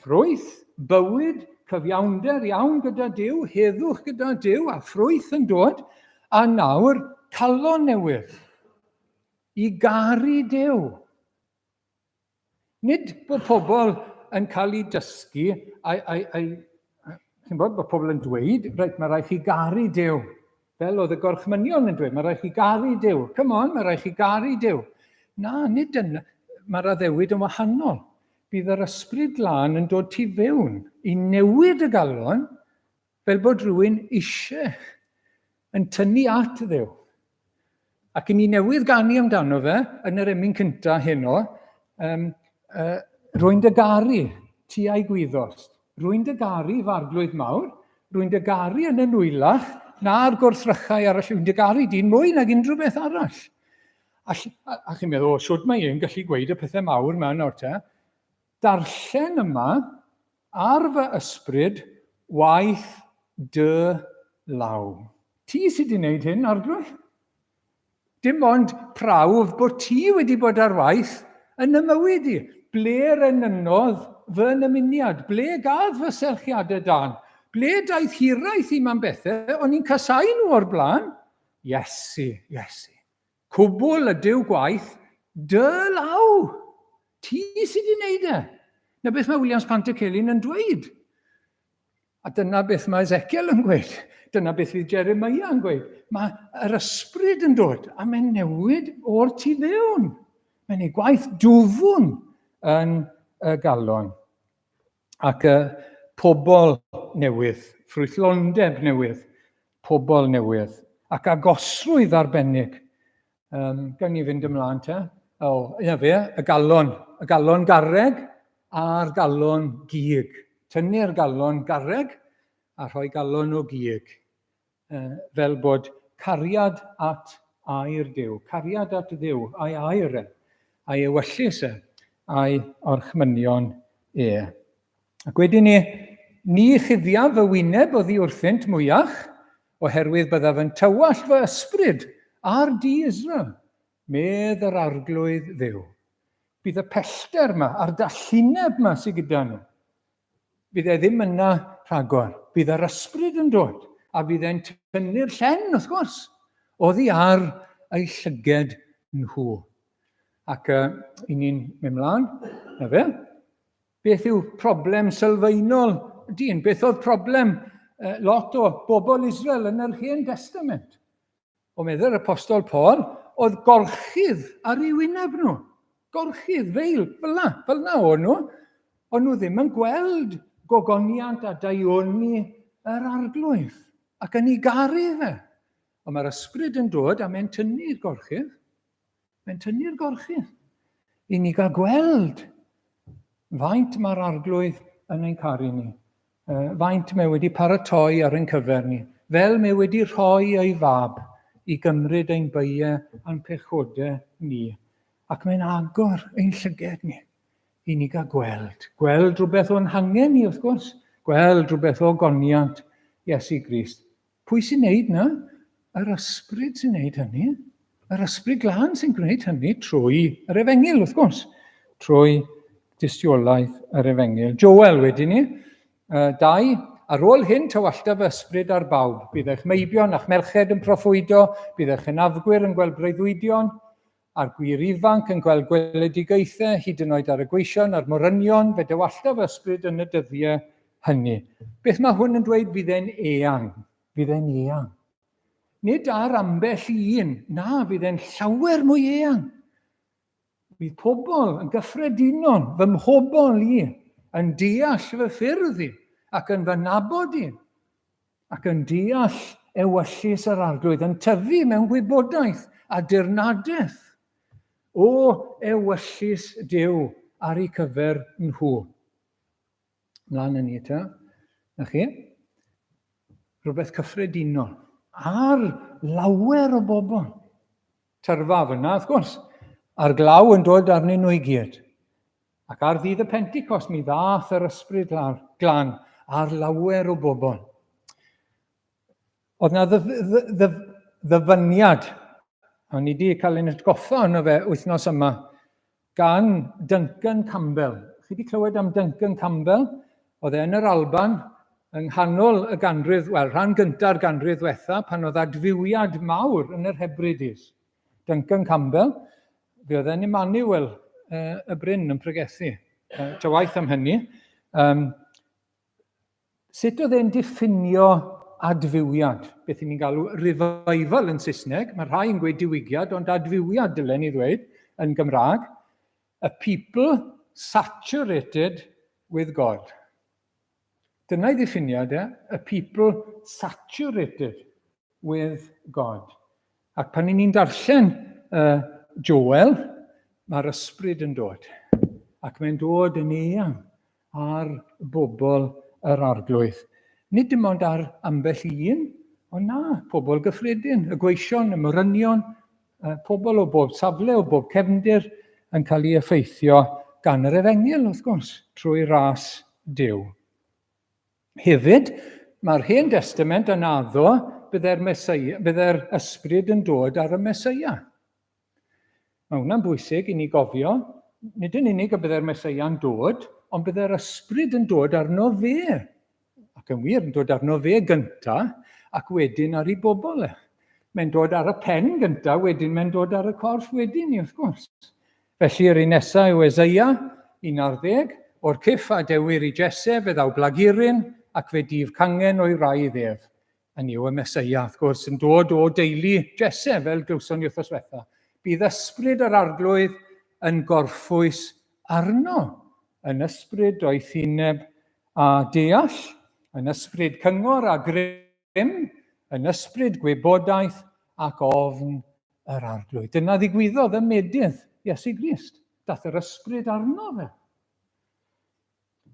Ffrwyth, bywyd, cyfiawnder iawn gyda Duw, heddwch gyda Duw, a ffrwyth yn dod. A nawr, calon newydd i garu Duw. Nid bod pobl yn cael eu dysgu, a, a, a, chi'n bod, bod pobl yn dweud, reit, mae rhaid chi garu Duw. Fel oedd y gorchmynion yn dweud, mae rhaid chi garu Duw. Come on, mae rhaid chi garu Duw. Na, nid dyna. Mae'r addewid yn wahanol. Bydd yr ysbryd glân yn dod tu fewn i newid y galon fel bod rhywun eisiau yn tynnu at Dduw. Ac i ni newydd ganu amdano fe yn yr emyn cyntaf heno, um, uh, rwy'n dy garu, ti a'i gwyddost. Rwy'n dy garu, f'arglwydd mawr, rwy'n dy garu yn y nwylach na'r gwrthrychau arall, rwy'n dy garu di'n mwy nag unrhyw beth arall. A, a, a chi'n meddwl, o, siwt mae e'n gallu gweud y pethau mawr yma nawr te? Darllen yma ar fy ysbryd waith dy law. Ti sydd wedi gwneud hyn, Arglwydd. Dim ond prawf bod ti wedi bod ar waith yn y mywyd i. Ble'r enynnodd fy nymuniad? Ble gadd fy serchiadau dan? Ble daeth hiraeth i mam bethau o'n i'n casau nhw o'r blaen? Iesu, Iesu. Cwbl ydyw gwaith dy law. Ti sydd wedi gwneud e. Na beth mae Williams Pantycelyn yn dweud. A dyna beth mae Ezekiel yn gweud. Dyna beth fydd Jeremiah yn gweud. Mae yr ysbryd yn dod a mae'n newid o'r tu fewn. Mae'n ei gwaith dwfwn yn y galon. Ac y pobl newydd, ffrwythlondeb newydd, pobl newydd, ac agosrwydd arbennig. Um, gan ni fynd ymlaen te. O, oh, ia fe, y galon, y galon garreg a'r galon gig. Tynnu'r galon garreg a rhoi galon o gig. Fel bod cariad at air Duw, cariad at Dduw a'i air e, a'i ewyllys e, a'i orchmynion e. Ac wedyn ni, ni chuddiaf fy wyneb oddi wrthynt mwyach, oherwydd byddaf yn tywallt fy ysbryd ar di Israel, medd yr arglwydd Dduw. Bydd y pellter yma a'r dallineb yma sydd gyda nhw, Fydd e ddim yna rhagor. Bydd yr ysbryd yn dod, a fydd e'n tynnu'r llen, wrth gwrs, oddi ar eu llyged nhw. Ac uh, i ni'n mynd mlaen, na fe. Beth yw problem sylfaenol dyn? Beth oedd problem uh, lot o bobl Israel yn yr Hen Testament? O meddai'r apostol Paul, oedd gorchudd ar ei wyneb nhw. Gorchudd, feil, fel na, fel na o'n nhw. O'n nhw ddim yn gweld gogoniant a daioni yr arglwydd ac yn ei garu fe. Ond mae'r ysbryd yn dod a mae'n tynnu'r gorchudd. Mae'n tynnu'r gorchudd i ni gael gweld faint mae'r arglwydd yn ein caru ni. Faint mae wedi paratoi ar ein cyfer ni, fel mae wedi rhoi ei fab i gymryd ein beiau a'n pechodau ni. Ac mae'n agor ein llyged ni i ni gael gweld. Gweld rhywbeth o'n hangen ni, wrth gwrs. Gweld rhywbeth o goniant Iesu Grist. Pwy sy'n neud na? Yr ysbryd sy'n neud hynny. Yr ysbryd glân sy'n gwneud hynny trwy yr efengyl, wrth gwrs. Trwy dystiolaeth yr efengyl. Joel wedyn ni. 2, ar ôl hyn tywallta fy ysbryd ar bawb. Bydd eich meibion a'ch merched yn proffwydo, bydd eich hynafgwyr yn gweld breuddwydion, a'r gwir ifanc yn gweld gweledigaethau, hyd yn oed ar y gweision a'r morynion, fe dywallta fy ysbryd yn y dyddiau hynny. Beth mae hwn yn dweud? Fydd e'n eang. Fydd e'n eang. Nid ar ambell i un, na, fydd e'n llawer mwy eang. Bydd pobl yn gyffredinol, fy mhobl i, yn deall fy ffyrdd i, ac yn fy nabod i, ac yn deall ewyllys yr arglwydd, yn tyfu mewn gwybodaeth a dirnadaeth o ewyllys Duw ar eu cyfer nhw. Mlaen â ni ta. Na chi. Rhywbeth cyffredinol. Ar lawer o bobl. Tyrfa fyna, wrth gwrs, a'r glaw yn dod arnyn nhw i gyd. Ac ar ddydd y Pentecost mi ddath yr ysbryd glân ar lawer o bobl. Oedd na ddyfyniad, o'n i wedi cael ein atgoffa ono fe wythnos yma, gan Duncan Campbell. Chi wedi clywed am Duncan Campbell? Oedd e yn yr Alban yng nghanol y ganrif, wel, rhan gynta'r ganrif ddiwetha, pan oedd adfywiad mawr yn yr Hebrides. Duncan Campbell, fe oedd e'n Emmanuel y Bryn yn pregethu. Ta waith am hynny. Sut oedd e'n diffinio adfywiad? Beth ni'n galw revival yn Saesneg. Mae rhai yn gweud diwygiad, ond adfywiad dylen ni ddweud yn Gymraeg. A people saturated with God. Dyna'i ddiffiniad e, a people saturated with God. Ac pan ni'n darllen Joel, mae'r ysbryd yn dod. Ac mae'n dod yn eang ar bobl yr arglwydd. Nid dim ond ar ambell i un, ond na, pobl gyffredin, y gweision, y morynion, pobl o bob safle, o bob cefndir, yn cael ei effeithio gan yr efengyl, wrth gwrs, trwy ras Duw. Hefyd, mae'r Hen Destament yn addo byddai'r Meseia, byddai'r ysbryd yn dod ar y Meseia. Mae hwnna'n bwysig i ni gofio, nid yn unig y byddai'r Meseia'n dod, ond byddai'r ysbryd yn dod arno fe. Ac yn wir, yn dod arno fe gynta, ac wedyn ar ei bobl e. Mae'n dod ar y pen gynta, wedyn mae'n dod ar y corff wedyn ni, wrth gwrs. Felly yr un nesaf yw Eseia, 11, o'r cyff a dewir i Jesse, fe ddaw blaguryn, ac fe dif cangen o'i wraidd ef. Hynny yw, y Meseia, wrth gwrs, yn dod o deulu Jesse, fel glywson ni wythnos diwetha. Bydd ysbryd yr arglwydd yn gorffwys arno, yn ysbryd doethineb a deall, yn ysbryd cyngor a grym, yn ysbryd gwybodaeth ac ofn yr arglwydd. Dyna ddigwyddodd ym medydd Iesu Grist. Dath yr ysbryd arno fe.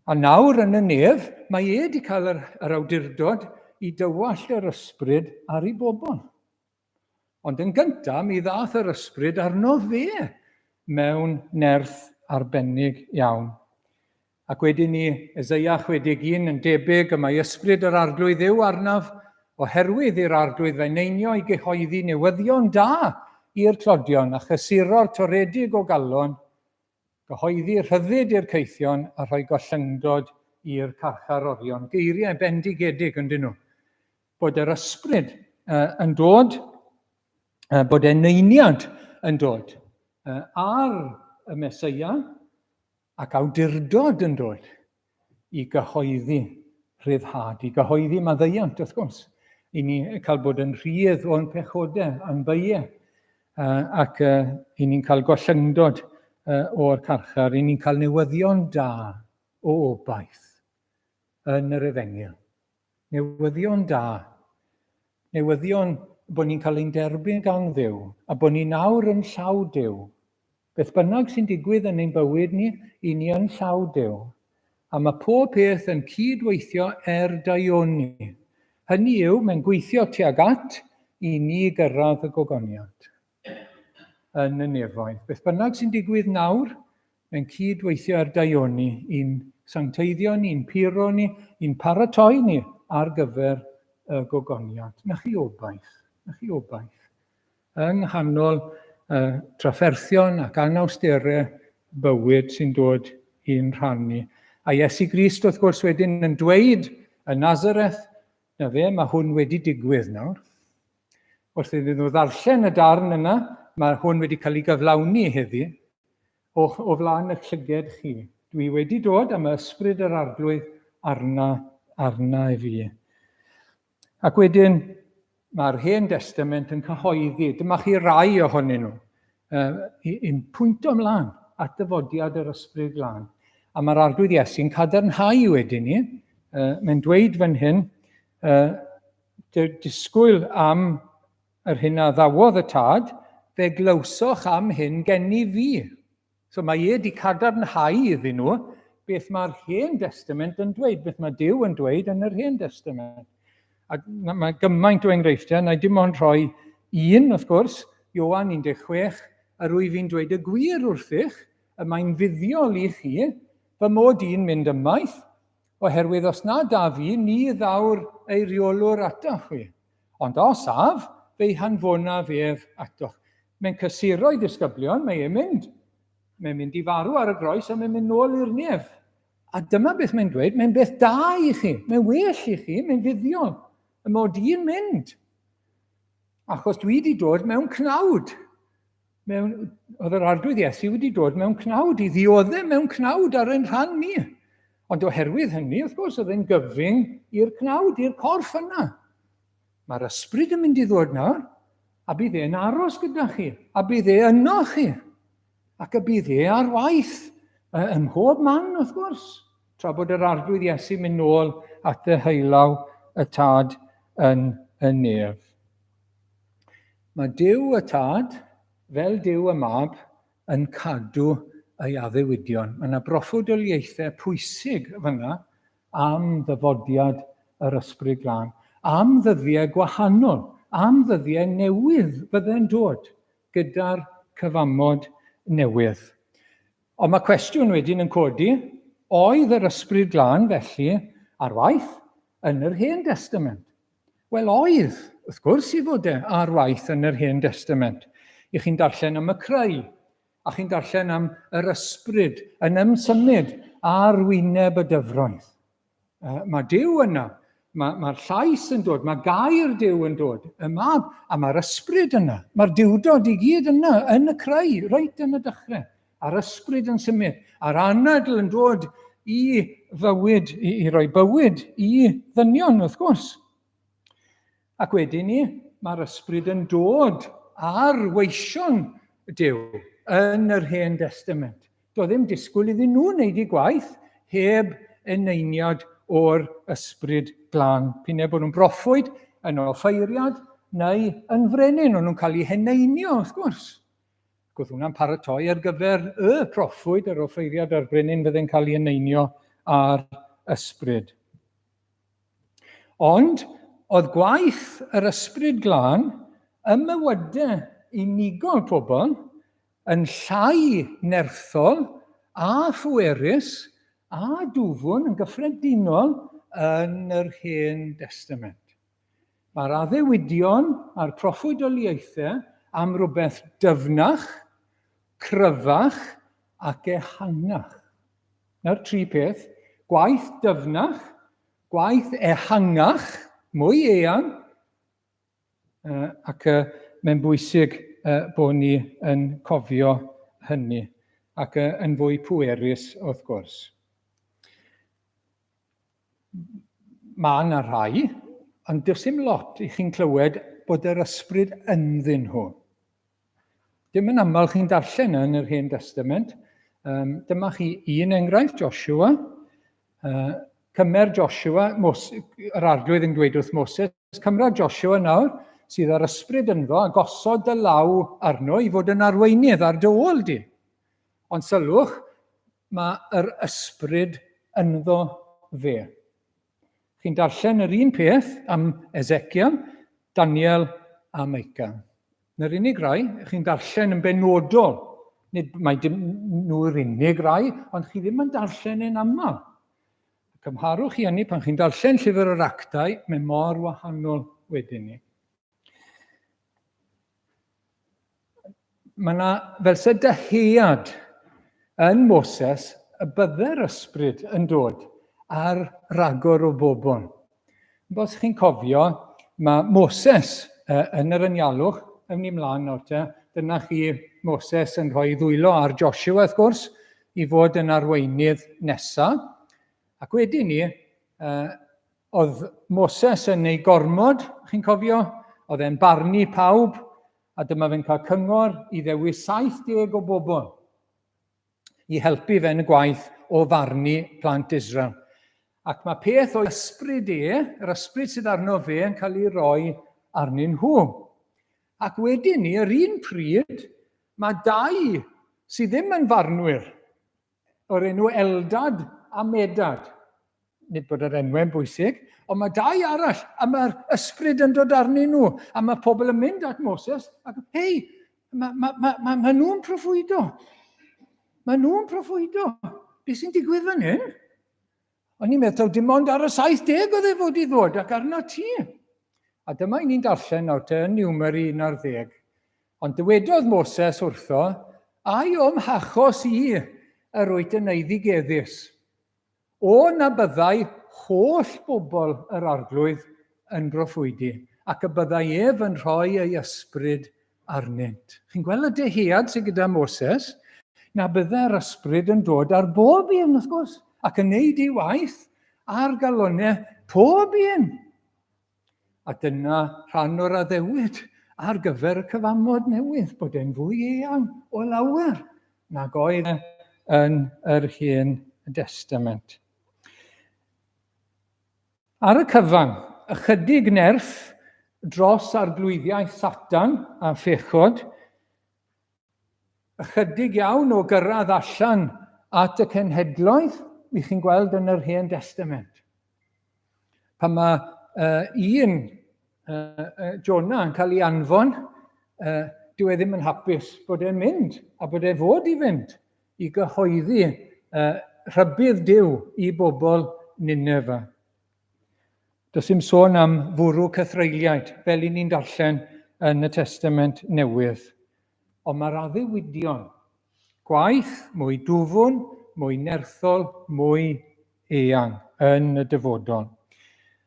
A nawr yn y nef, mae e wedi cael yr, yr awdurdod i dywallt yr ysbryd ar ei bobl. Ond yn gyntaf, mi ddath yr ysbryd arno fe mewn nerth arbennig iawn. Ac wedyn ni, Eseia 61 yn debyg, y mae ysbryd yr arglwydd yw arnaf, oherwydd i'r arglwydd fe neinio i gyhoeddi newyddion da i'r tlodion a chysuro'r toredig o galon, Gyhoeddi rhyddid i'r caethion a rhoi gollyngdod i'r carcharorion. Geiriau bendigedig yndyn nhw. Bod yr ysbryd uh, yn dod, uh, bod eneiniad yn dod uh, ar y Mesoea ac awdurdod yn dod i gyhoeddi rhyddhad, i gyhoeddi maddeuant, wrth gwrs, i ni cael bod yn rhydd o'n pechodau a'n beiau, ac i ni'n cael gollyngdod o'r carchar, i ni'n cael newyddion da o obaith yn yr efengyl. Newyddion da. Newyddion bod ni'n cael ein derbyn gan Dduw a bod ni nawr yn llaw Duw. Beth bynnag sy'n digwydd yn ein bywyd ni, i ni yn llaw Duw. A mae pob peth yn cyd-weithio er daioni. Hynny yw, mae'n gweithio tuag at i ni gyrraedd y gogoniant yn y nefoedd. Beth bynnag sy'n digwydd nawr, mae'n cyd-weithio er daioni i'n sancteiddio ni, i'n puro ni, i'n paratoi ni ar gyfer y gogoniant. Na chi obaith, na chi obaith. Yng nghanol y trafferthion ac anawsterau bywyd sy'n dod i'n rhan ni. A Iesu Grist, wrth gwrs, wedyn yn dweud yn Nazareth, na fe, mae hwn wedi digwydd nawr. Wrth iddyn nhw ddarllen y darn yna, mae hwn wedi cael ei gyflawni heddi, o, o flaen y llyged chi. Dwi wedi dod am ysbryd yr arglwydd arna, arna i fi. Ac wedyn, mae'r Hen Destament yn cyhoeddi, dyma chi rai ohonyn nhw, yn pwynto ymlaen at ddyfodiad yr Ysbryd Glân. A mae'r Arglwydd Iesu'n cadarnhau wedyn ni, mae'n dweud fan hyn, disgwyl am yr hyn a ddawodd y tad, fe glywsoch am hyn gen i fi. So mae e wedi cadarnhau iddyn nhw beth mae'r Hen Destament yn dweud, beth mae Duw yn dweud yn yr Hen Destament. A mae gymaint o enghreifftiau, na i dim ond rhoi un, wrth gwrs, Ioan 16, yr wyf fi'n dweud y gwir wrthych, y mae'n fuddiol i chi fy mod i'n mynd ymaith, oherwydd os nad af i, ni ddaw'r eiriolwr atoch chwi. Ond os af, fe'i hanfonaf ef atoch. Mae'n cysuro i ddisgyblion, mae e'n mynd. Mae'n mynd i farw ar y groes a mae'n mynd nôl i'r nef. A dyma beth mae'n dweud, mae'n beth da i chi, mae'n well i chi, mae'n fuddiol. Y mod i'n mynd. Achos dwi wedi dod mewn cnawd. Mewn, oedd yr Arglwydd Iesu wedi dod mewn cnawd, i ddioddef mewn cnawd ar ein rhan ni. Ond oherwydd hynny, wrth gwrs, oedd e'n gyfyng i'r cnawd, i'r corff yna. Mae'r ysbryd yn mynd i ddod nawr, a bydd e'n aros gyda chi, a bydd e yno chi, ac y bydd e ar waith ym mhob man, wrth gwrs, tra bod yr Arglwydd Iesu mynd nôl at y hylaw y Tad yn y nef. Mae Duw y Tad, fel Duw y Mab, yn cadw ei addewidion. Mae yna broffwydoliaethau pwysig fyna am ddyfodiad yr Ysbryd Glân, am ddyddiau gwahanol, am ddyddiau newydd fydde'n dod gyda'r cyfamod newydd. Ond mae cwestiwn wedyn yn codi, oedd yr Ysbryd Glân felly ar waith yn yr Hen Destament? Wel oedd, wrth gwrs i fod e ar waith yn yr Hen Destament. I chi'n darllen am y creu, a chi'n darllen am yr ysbryd yn ymsymud ar wyneb y dyfroedd. Mae Duw yna, mae'r mae llais yn dod, mae gair Duw yn dod, y mab, a mae'r ysbryd yna, mae'r duwdod i gyd yna, yn y creu, reit yn y dechrau. A'r ysbryd yn symud, a'r anadl yn dod i fywyd, i, i roi bywyd i ddynion, wrth gwrs. Ac wedyn ni, mae'r ysbryd yn dod ar weision Duw yn yr Hen Destament. Doedd ddim disgwyl iddyn nhw wneud eu gwaith heb eneiniad o'r ysbryd glân. P'un bod nhw'n broffwyd, yn offeiriad neu yn frenin, o'n nhw'n cael eu heneinio, wrth gwrs. Ac oedd hwnna'n paratoi ar gyfer y proffwyd, yr offeiriad a'r brenin fydde'n cael ei eneinio ar ysbryd. Ond oedd gwaith yr ysbryd glân ym mywydau unigol pobl yn llai nerthol a phwerus a dwfwn yn gyffredinol yn yr Hen Destament. Mae'r addewidion a'r proffwydoliaethau am rywbeth dyfnach, cryfach ac ehangach. Na'r tri peth, gwaith dyfnach, gwaith ehangach, mwy eang, ac mae'n bwysig bod ni yn cofio hynny, ac yn fwy pwerus wrth gwrs. Mae yna rhai, ond does dim lot i chi'n clywed bod yr ysbryd ynddyn nhw. Dim yn aml chi'n darllen yn yr Hen Testament. Um, dyma chi un enghraifft, Joshua. Uh, cymer Joshua, Mos, yr arglwydd yn dweud wrth Moses, cymra Joshua nawr, sydd ar ysbryd ynddo, a gosod dy law arno i fod yn arweinydd ar dy ôl di. Ond sylwch, mae yr ysbryd ynddo fe. Chi'n darllen yr un peth am Ezekiel, Daniel a Micah. Na'r unig rai, chi'n darllen yn benodol. Nid mae dim nhw'r unig rai, ond chi ddim yn darllen e'n aml. Cymharwch chi hynny pan chi'n darllen llyfr yr actau, mae mor wahanol wedyn ni. Mae yna fel se dyhead yn Moses y bydde'r ysbryd yn dod ar ragor o bobl. Os chi'n cofio, mae Moses yn yr anialwch, ewn ni mlaen nawr te, dyna chi Moses yn rhoi ddwylo ar Joshua wrth gwrs, i fod yn arweinydd nesaf. Ac wedyn ni, Oedd Moses yn ei gormod, chi'n cofio? Oedd e'n barnu pawb, a dyma fe'n cael cyngor i ddewis 70 o bobl i helpu fe yn y gwaith o farnu plant Israel. Ac mae peth o'i ysbryd e, yr ysbryd sydd arno fe, yn cael ei roi arnyn nhw. Ac wedyn ni, yr un pryd, mae dau sydd ddim yn farnwyr, o'r enw Eldad a Medad. Nid bod yr enwau'n bwysig, ond mae dau arall, a mae'r ysbryd yn dod arnyn nhw, a mae pobl yn mynd at Moses, ac hei, mae ma, ma, ma, ma nhw'n proffwydo. Mae nhw'n proffwydo. Be sy'n digwydd fan hyn? O'n i'n meddwl dim ond ar y 70 oedd e fod i ddod ac arno ti. A dyma i ni'n darllen nawr te yn Niwmer 11. Ond dywedodd Moses wrtho, Ai o'm hachos i yr wyt yn eiddigeddus? O na byddai holl bobl yr Arglwydd yn broffwydi, ac y byddai ef yn rhoi ei ysbryd arnynt. Chi'n gweld y dyhead sydd gyda Moses? Na byddai'r ysbryd yn dod ar bob un, wrth gwrs, ac yn neud ei waith ar galonau pob un. A dyna rhan o'r addewid ar gyfer y cyfamod newydd, bod e'n fwy eang o lawer nag oedd e yn yr Hen Destament. Ar y cyfan, ychydig nerth dros arglwyddiaeth Satan a phechod, ychydig iawn o gyrraedd allan at y cenhedloedd, i chi'n gweld yn yr Hen Destament. Pan mae un Jonah yn cael ei anfon, dyw e ddim yn hapus bod e'n mynd, a bod e fod i fynd i gyhoeddi rhybudd Duw i bobl Nineveh. Does dim sôn am fwrw cythreuliaid, fel i ni'n darllen yn y Testament Newydd. Ond mae'r addewidion, gwaith mwy dwfwn, mwy nerthol, mwy eang yn y dyfodol.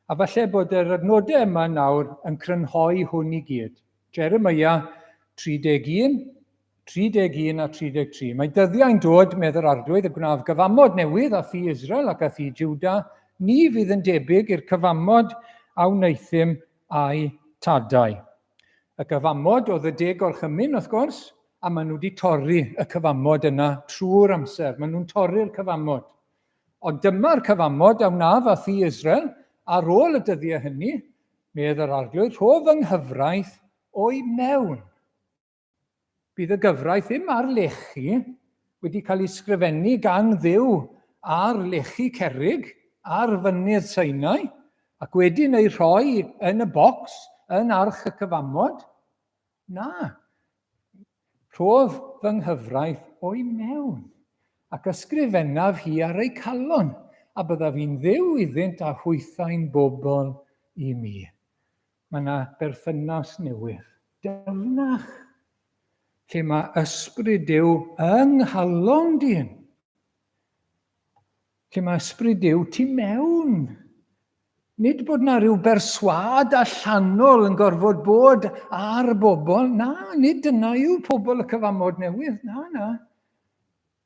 A falle bod yr adnodau yma nawr yn crynhoi hwn i gyd. Jeremiah 31, 31 a 33. Mae dyddiau'n dod, medd yr Arglwydd, y gwnaf gyfamod newydd â thŷ Israel ac â thŷ Juda. Ni fydd yn debyg i'r cyfamod a wnaethum â'u tadau. Y gyfamod oedd y deg gorchymyn, wrth gwrs, a maen nhw wedi torri y cyfamod yna trwy'r amser. Maen nhw'n torri'r cyfamod. Ond dyma'r cyfamod a wnaf â thŷ Israel ar ôl y dyddiau hynny, medd yr Arglwydd, rho fy nghyfraith o'i mewn. Bydd y gyfraith ddim ar lechi, wedi cael ei sgrifennu gan Dduw ar lechi cerrig, ar fynydd Sinai, ac wedyn ei rhoi yn y bocs yn arch y cyfamod. Na, rhof fy nghyfraith o'i mewn, ac ysgrifennaf hi ar eu calon, a byddaf i'n Dduw iddynt a hwythau'n bobl i mi. Mae yna berthynas newydd, dyfnach, lle mae ysbryd Duw yng nghalon dyn. Lle mae ysbryd Duw tu mewn. Nid bod na rhyw berswâd allanol yn gorfod bod ar bobl. Na, nid dyna yw pobl y cyfamod newydd. Na, na.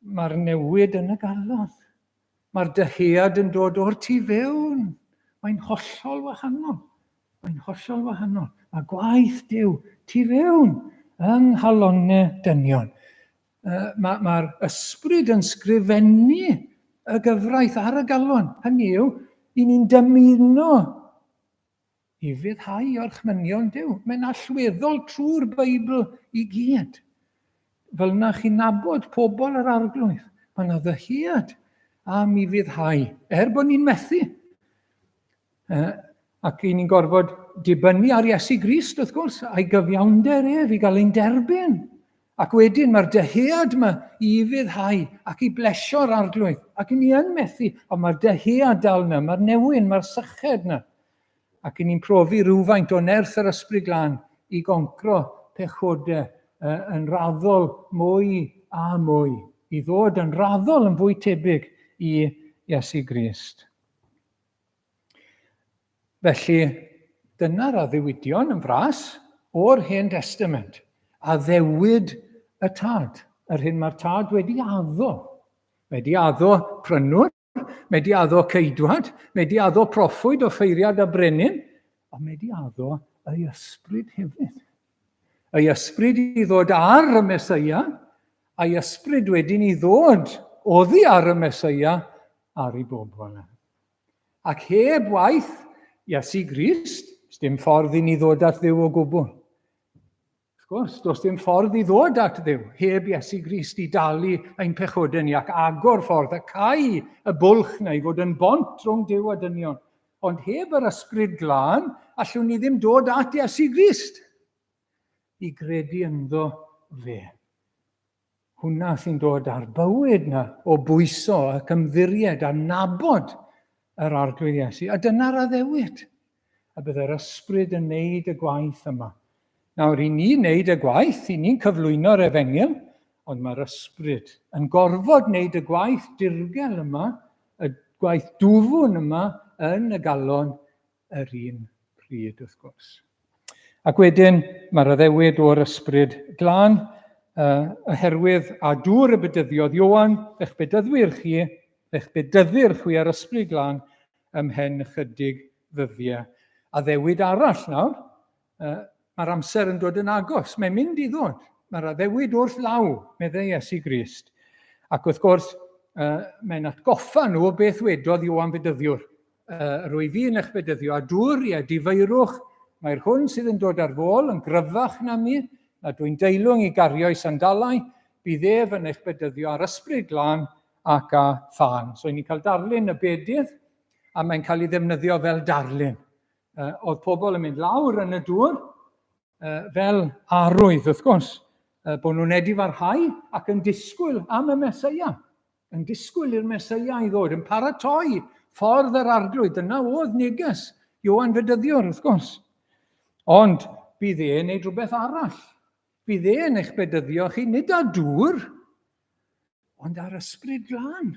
Mae'r newid yn y galon. Mae'r dyhead yn dod o'r tu fewn. Mae'n hollol wahanol. Mae'n hollol wahanol. Mae gwaith Duw tu fewn yng nghalonnau dynion. Mae'r ma ysbryd yn sgrifennu y gyfraith ar y galon. Hynny yw, i ni'n dymuno i fyddhau orchmynion Duw. Mae'n allweddol trwy'r Beibl i gyd. Fel yna chi'n nabod pobl yr arglwydd. Mae yna ddyhead am i fyddhau, er bod ni'n methu. Ac i ni'n gorfod dibynnu ar Iesu Grist, wrth gwrs, a'i gyfiawnder ef i gael ein derbyn. Ac wedyn mae'r dyhead yma i fyddhau ac i blesio'r arglwydd. Ac i ni yn methu, ond mae'r dyhead dal yna, mae'r newyn, mae'r syched yna. Ac i ni'n profi rhywfaint o nerth yr Ysbryd Glân i goncro pechodau yn raddol mwy a mwy, i ddod yn raddol yn fwy tebyg i Iesu Grist. Felly, dyna'r addewidion yn fras o'r Hen Destament. Addewid y Tad, yr hyn mae'r Tad wedi addo. Mae wedi addo prynwr, mae wedi addo ceidwad, mae wedi addo proffwyd, offeiriad a brenin, ond mae wedi addo ei ysbryd hefyd. Ei ysbryd i ddod ar y Mesoea, a'i ysbryd wedyn i ddod oddi ar y Mesoea ar ei bobl. Ac heb waith Iesu Grist, dim ffordd i ni ddod at Dduw o gwbl. Wrth gwrs, does dim ffordd i ddod at Dduw heb Iesu Grist i dalu ein pechodau ni ac agor ffordd a cau y bwlch na i fod yn bont rhwng Duw a dynion. Ond heb yr ysbryd glân, allwn ni ddim dod at Iesu Grist i gredu ynddo fe. Hwna sy'n dod â'r bywyd na o bwyso ac ymddiried a nabod yr Arglwydd Iesu. A dyna'r addewid. A byddai'r ysbryd yn neud y gwaith yma. Nawr, i ni wneud y gwaith, i ni'n cyflwyno'r efengyl, ond mae'r ysbryd yn gorfod wneud y gwaith dirgel yma, y gwaith dwfwn yma yn y galon yr un pryd, wrth gwrs. Ac wedyn mae'r addewid o'r ysbryd glân, oherwydd a dŵr y bedyddiodd Ioan, fe'ch bedyddwyr chi, fe'ch bedyddir chwi ar ysbryd glân ymhen ychydig ddyddiau. Addewid arall nawr, mae'r amser yn dod yn agos, mae'n mynd i ddod. Mae'r addewid wrth law, meddai Iesu Grist. Ac wrth gwrs, mae'n atgoffa nhw o beth wedodd Ioan Fedyddiwr. Rwy fi yn eich bedyddio â dŵr, ie, difeirwch, mae'r hwn sydd yn dod ar fôl yn gryfach na mi, na dwi'n deilwng i gario'i sandalau, bydd ef yn eich bedyddio ar ysbryd glân ac â thân. So, ni'n cael darlun y bedydd, a mae'n cael ei ddefnyddio fel darlun. Oedd pobl yn mynd lawr yn y dŵr fel arwydd, wrth gwrs, bod nhw'n edifarhau ac yn disgwyl am y Mesoea, yn disgwyl i'r Mesoea i ddod, yn paratoi ffordd yr arglwydd. Dyna oedd neges Ioan Fedyddiwr, wrth gwrs. Ond bydd e'n neud rhywbeth arall. Bydd e'n eich bedyddio chi nid â dŵr, ond ar ysbryd glân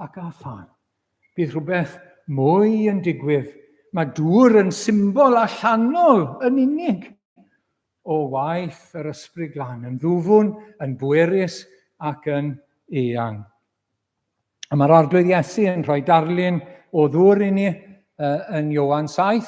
ac â thân. Bydd rhywbeth mwy yn digwydd. Mae dŵr yn symbol allanol yn unig o waith yr ysbryd glân, yn ddwfwn, yn bwerus ac yn eang. A mae'r Arglwydd Iesu yn rhoi darlun o ddŵr i ni yn Ioan 7.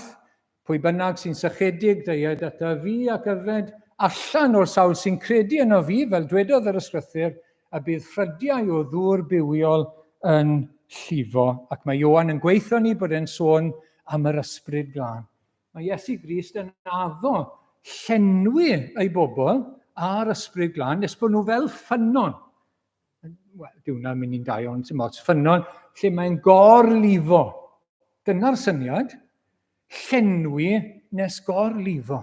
Pwy bynnag sy'n sychedig, deued ata fi ac yfed allan o'r sawl sy'n credu yno fi, fel dwedodd yr ysgrythur, a bydd ffrydiau o ddŵr bywiol yn llifo. Ac mae Ioan yn gweithio ni bod e'n sôn am yr ysbryd glân. Mae Iesu Grist yn addo llenwi ei bobl â'r ysbryd glân nes bod nhw fel ffynnon wel, dyw hwnna'n mynd i'n dau ond sy'n ots, ffynnon lle mae'n gorlifo. Dyna'r syniad, llenwi nes gorlifo.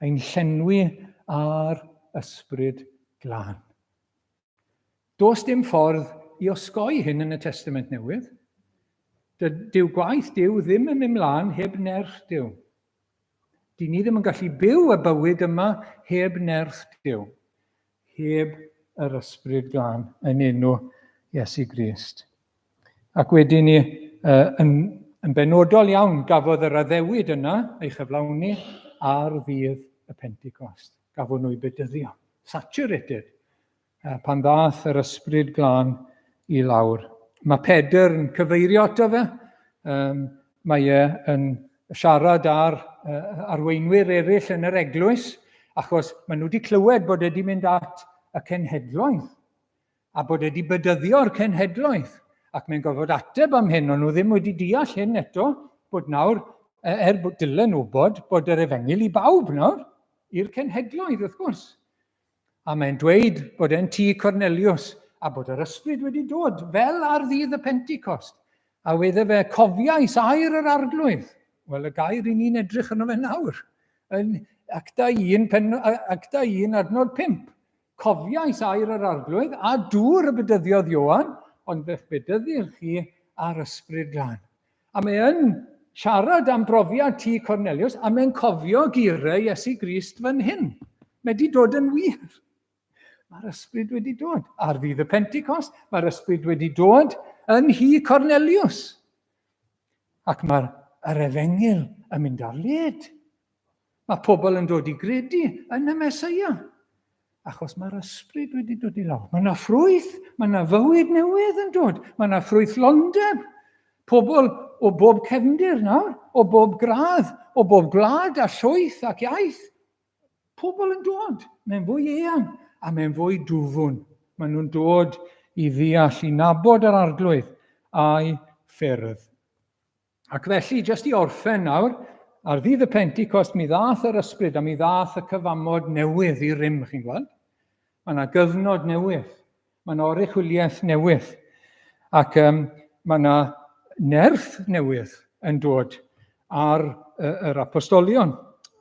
Ein llenwi ar ysbryd glân. Does dim ffordd i osgoi hyn yn y Testament Newydd. Dyw gwaith Duw ddim yn mynd mlaen heb nerth Duw. Dyn ni ddim yn gallu byw y bywyd yma heb nerth Duw, heb yr Ysbryd Glân yn enw Iesu Grist. Ac wedyn ni, yn, yn benodol iawn, gafodd yr addewid yna ei chyflawni ar ddydd y Pentecost. Gafon nhw eu bedyddio, saturated, pan ddath yr ysbryd glân i lawr. Mae Pedr yn cyfeirio ato fe, um, mae e yn siarad ar uh, arweinwyr eraill yn yr eglwys, achos maen nhw wedi clywed bod e wedi mynd at y cenhedloedd, a bod e wedi bedyddio'r cenhedloedd, ac mae'n gorfod ateb am hyn, ond nhw ddim wedi deall hyn eto, bod nawr, er bod dylen nhw wybod bod yr efengyl i bawb nawr, i'r cenhedloedd wrth gwrs. A mae'n dweud bod e'n tŷ Cornelius a bod yr ysbryd wedi dod fel ar ddydd y Pentecost. A wedde fe, cofiais air yr arglwydd. Wel, y gair i ni'n edrych arno fe nawr. Yn Acta 1, pen, Acta 1 adnod 5. Cofiais air yr arglwydd a dŵr y bedyddiodd Ioan, ond fe'ch bedyddir chi ar ysbryd glân. A mae yn siarad am brofiad tŷ Cornelius, a mae'n cofio geiriau Iesu Grist fan hyn. Mae wedi dod yn wir. Mae'r ysbryd wedi dod. Ar ddydd y Pentecost, mae'r ysbryd wedi dod yn nhŷ Cornelius. Ac mae'r yr efengyl yn mynd ar led. Mae pobl yn dod i gredu yn y Mesoea. Achos mae'r ysbryd wedi dod i lawr. Mae yna ffrwyth, mae yna fywyd newydd yn dod. Mae yna ffrwythlondeb. Pobl o bob cefndir nawr, o bob gradd, o bob gwlad a llwyth ac iaith. Pobl yn dod. Mae'n fwy eang a mae'n fwy dwfwn. Maen nhw'n dod i ddeall, i nabod yr arglwydd a'i ffyrdd. Ac felly, jyst i orffen nawr, ar ddydd y Pentecost mi ddath yr ysbryd a mi ddath y cyfamod newydd i rym, chi'n gweld? Mae yna gyfnod newydd, mae yna oruchwyliaeth newydd, ac um, mae yna nerth newydd yn dod ar yr apostolion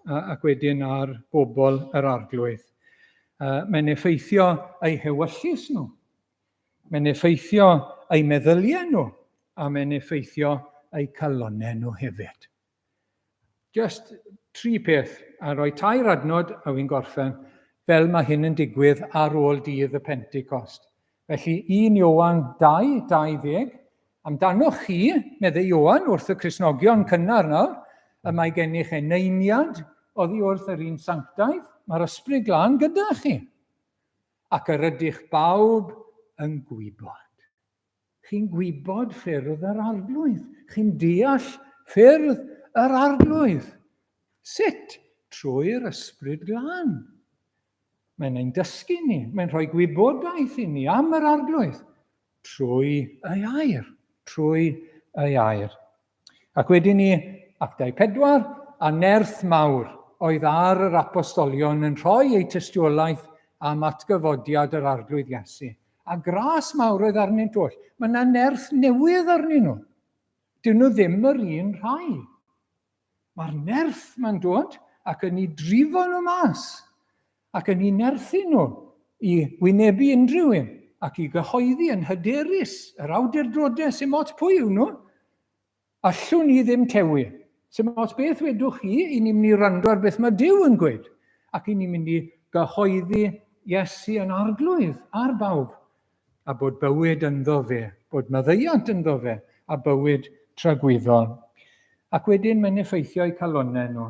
ac wedyn ar bobl yr arglwydd. Mae'n effeithio eu hewyllys nhw. Mae'n effeithio eu meddyliau nhw. A mae'n effeithio eu calonnau nhw hefyd. Just tri peth, a rhoi tair adnod a wy'n gorffen, fel mae hyn yn digwydd ar ôl dydd y Pentecost. Felly 1 Ioan 2, 20, amdanoch chi, meddai Ioan wrth y Cristnogion cynnar nawr, y mae gennych eneiniad oddi wrth yr un sanctaidd, mae'r ysbryd glân gyda chi, ac yr ydych bawb yn gwybod. Chi'n gwybod ffyrdd yr arglwydd. Chi'n deall ffyrdd yr arglwydd. Sut? Trwy'r ysbryd glân. Mae'n ein dysgu ni, mae'n rhoi gwybodaeth i ni am yr arglwydd trwy ei air, trwy ei air. Ac wedyn ni, Actau 4, a nerth mawr oedd ar yr apostolion yn rhoi eu tystiolaeth am atgyfodiad yr arglwydd Iesu. A gras mawr oedd arnynt oll. Mae yna nerth newydd arnyn nhw. Dyn nhw ddim yr un rhai. Mae'r nerth ma'n dod ac yn ei drifo nhw mas ac yn ei nerthu nhw i wynebu unrhyw un ac i gyhoeddi yn hyderus yr awdurdodau sy'n ots pwy yw nhw. Allwn ni ddim tewi. Sy'n ots beth wedwch chi, i ni'n mynd i rando ar beth mae Duw yn gweud. Ac i ni'n mynd i gyhoeddi Iesu yn arglwydd ar bawb. A bod bywyd ynddo fe, bod maddeuant ynddo fe, a bywyd tragwyddol. Ac wedyn mae'n effeithio eu calonnau nhw.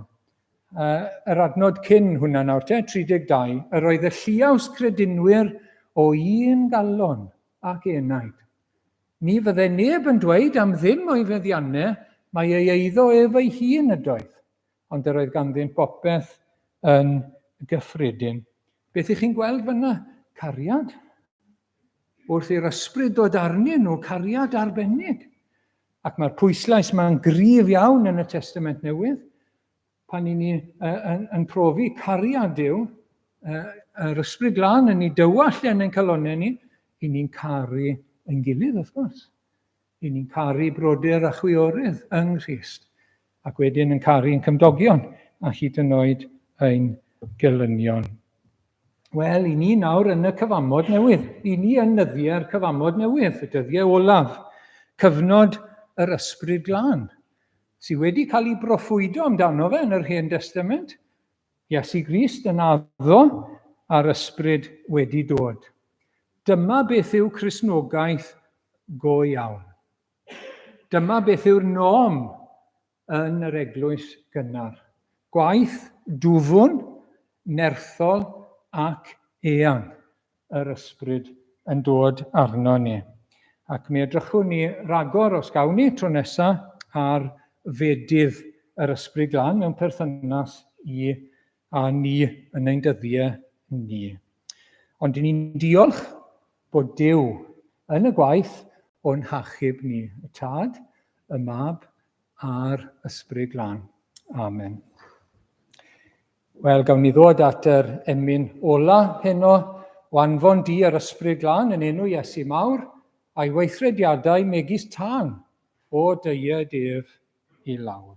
Yr adnod cyn hwnna nawr te, 32, yr oedd y lliaws credinwyr o un galon ac enaid. Ni fydde neb yn dweud am ddim o'i feddiannau, mae ei eiddo ef ei hun ydoedd, ond yr oedd ganddynt bopeth yn gyffredin. Beth ych chi'n gweld fyna? Cariad. Wrth i'r ysbryd dod arnyn nhw, cariad arbennig. Ac mae'r pwyslais mae'n gryf iawn yn y Testament Newydd, pan i ni yn, yn profi cariad Duw, yr ysbryd glân yn ei dywallt yn ein calonnau ni, i ni'n caru ein gilydd, wrth gwrs. I ni'n caru brodyr a chwiorydd yng Nghrist, ac wedyn yn caru ein cymdogion a hyd yn oed ein gelynion. Wel, i ni nawr yn y cyfamod newydd. I ni yn nyddiau'r cyfamod newydd, y dyddiau olaf, cyfnod yr ysbryd glân, sydd wedi cael ei broffwydo amdano fe yn yr Hen Destament. Iesu Grist yn addo a'r ysbryd wedi dod. Dyma beth yw Cristnogaeth go iawn. Dyma beth yw'r norm yn yr eglwys gynnar. Gwaith dwfwn, nerthol ac eang yr ysbryd yn dod arno ni. Ac mi edrychwn ni ragor, os gawn ni, tro nesa ar fedydd yr ysbryd glân mewn perthynas i a ni yn ein dyddiau ni. Ond ni'n diolch bod Duw yn y gwaith o'n hachub ni, y Tad, y Mab a'r Ysbryd Glân. Amen. Wel, gawn ni ddod at yr emyn ola heno, o anfon di yr Ysbryd Glân yn enw Iesu mawr, a'i weithrediadau megis tân o dyed ef i lawr.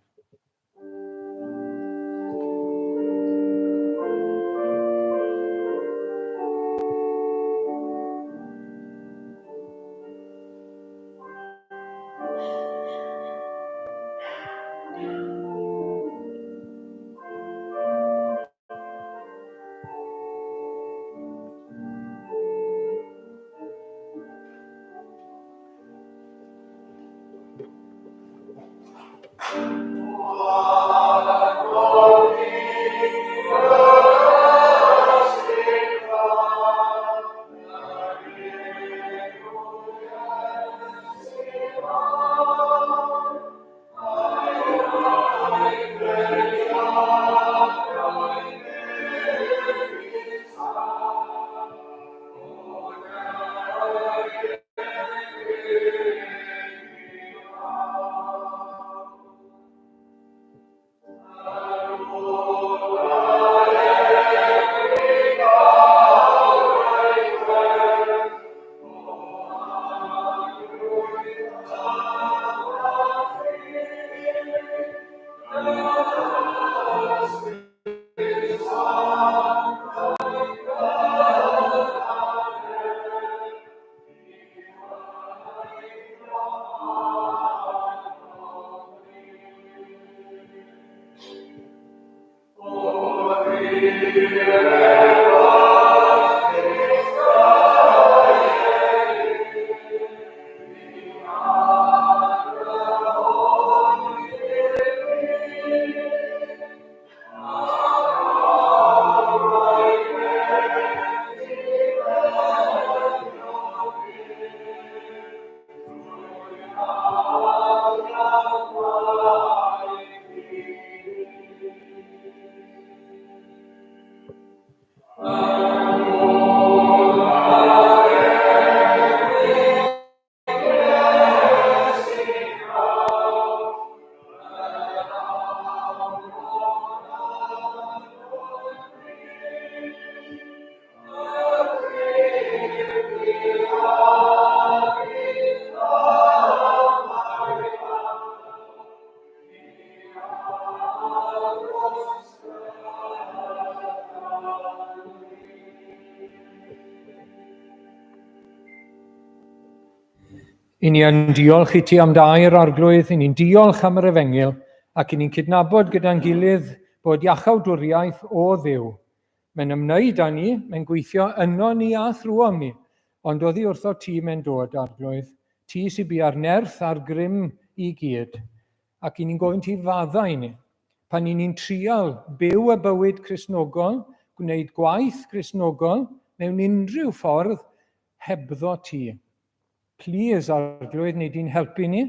I ni yn diolch i ti am dair arglwydd, i ni'n diolch am yr efengyl, ac i ni'n cydnabod gyda'n gilydd bod iachawdwriaeth o Dduw. Mae'n ymwneud â ni, mae'n gweithio yno ni a thrwom ni, ond oddi wrtho ti mae'n dod, arglwydd. Ti sy'n bu ar nerth a'r grym i gyd. Ac i ni'n gofyn ti faddau i ni. Pan i ni'n trial byw y bywyd Cristnogol, gwneud gwaith Cristnogol mewn unrhyw ffordd hebddo ti. Plîs, Arglwydd, wnei di'n helpu ni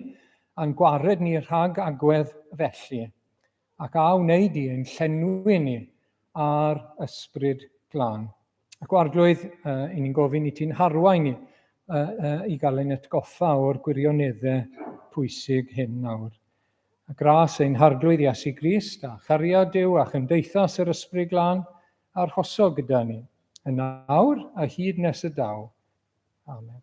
a'n gwared ni rhag agwedd felly, ac a wnei di ein llenwi ni â'r Ysbryd Glân. Ac o Arglwydd, uh, i ni'n gofyn i ti'n harwain ni uh, uh, i gael ein atgoffa o'r gwirioneddau pwysig hyn nawr. A gras ein Harglwydd Iesu Grist, a chariad Duw a chymdeithas yr Ysbryd Glân, arhoso gyda ni, yn awr a hyd nes y daw. Amen.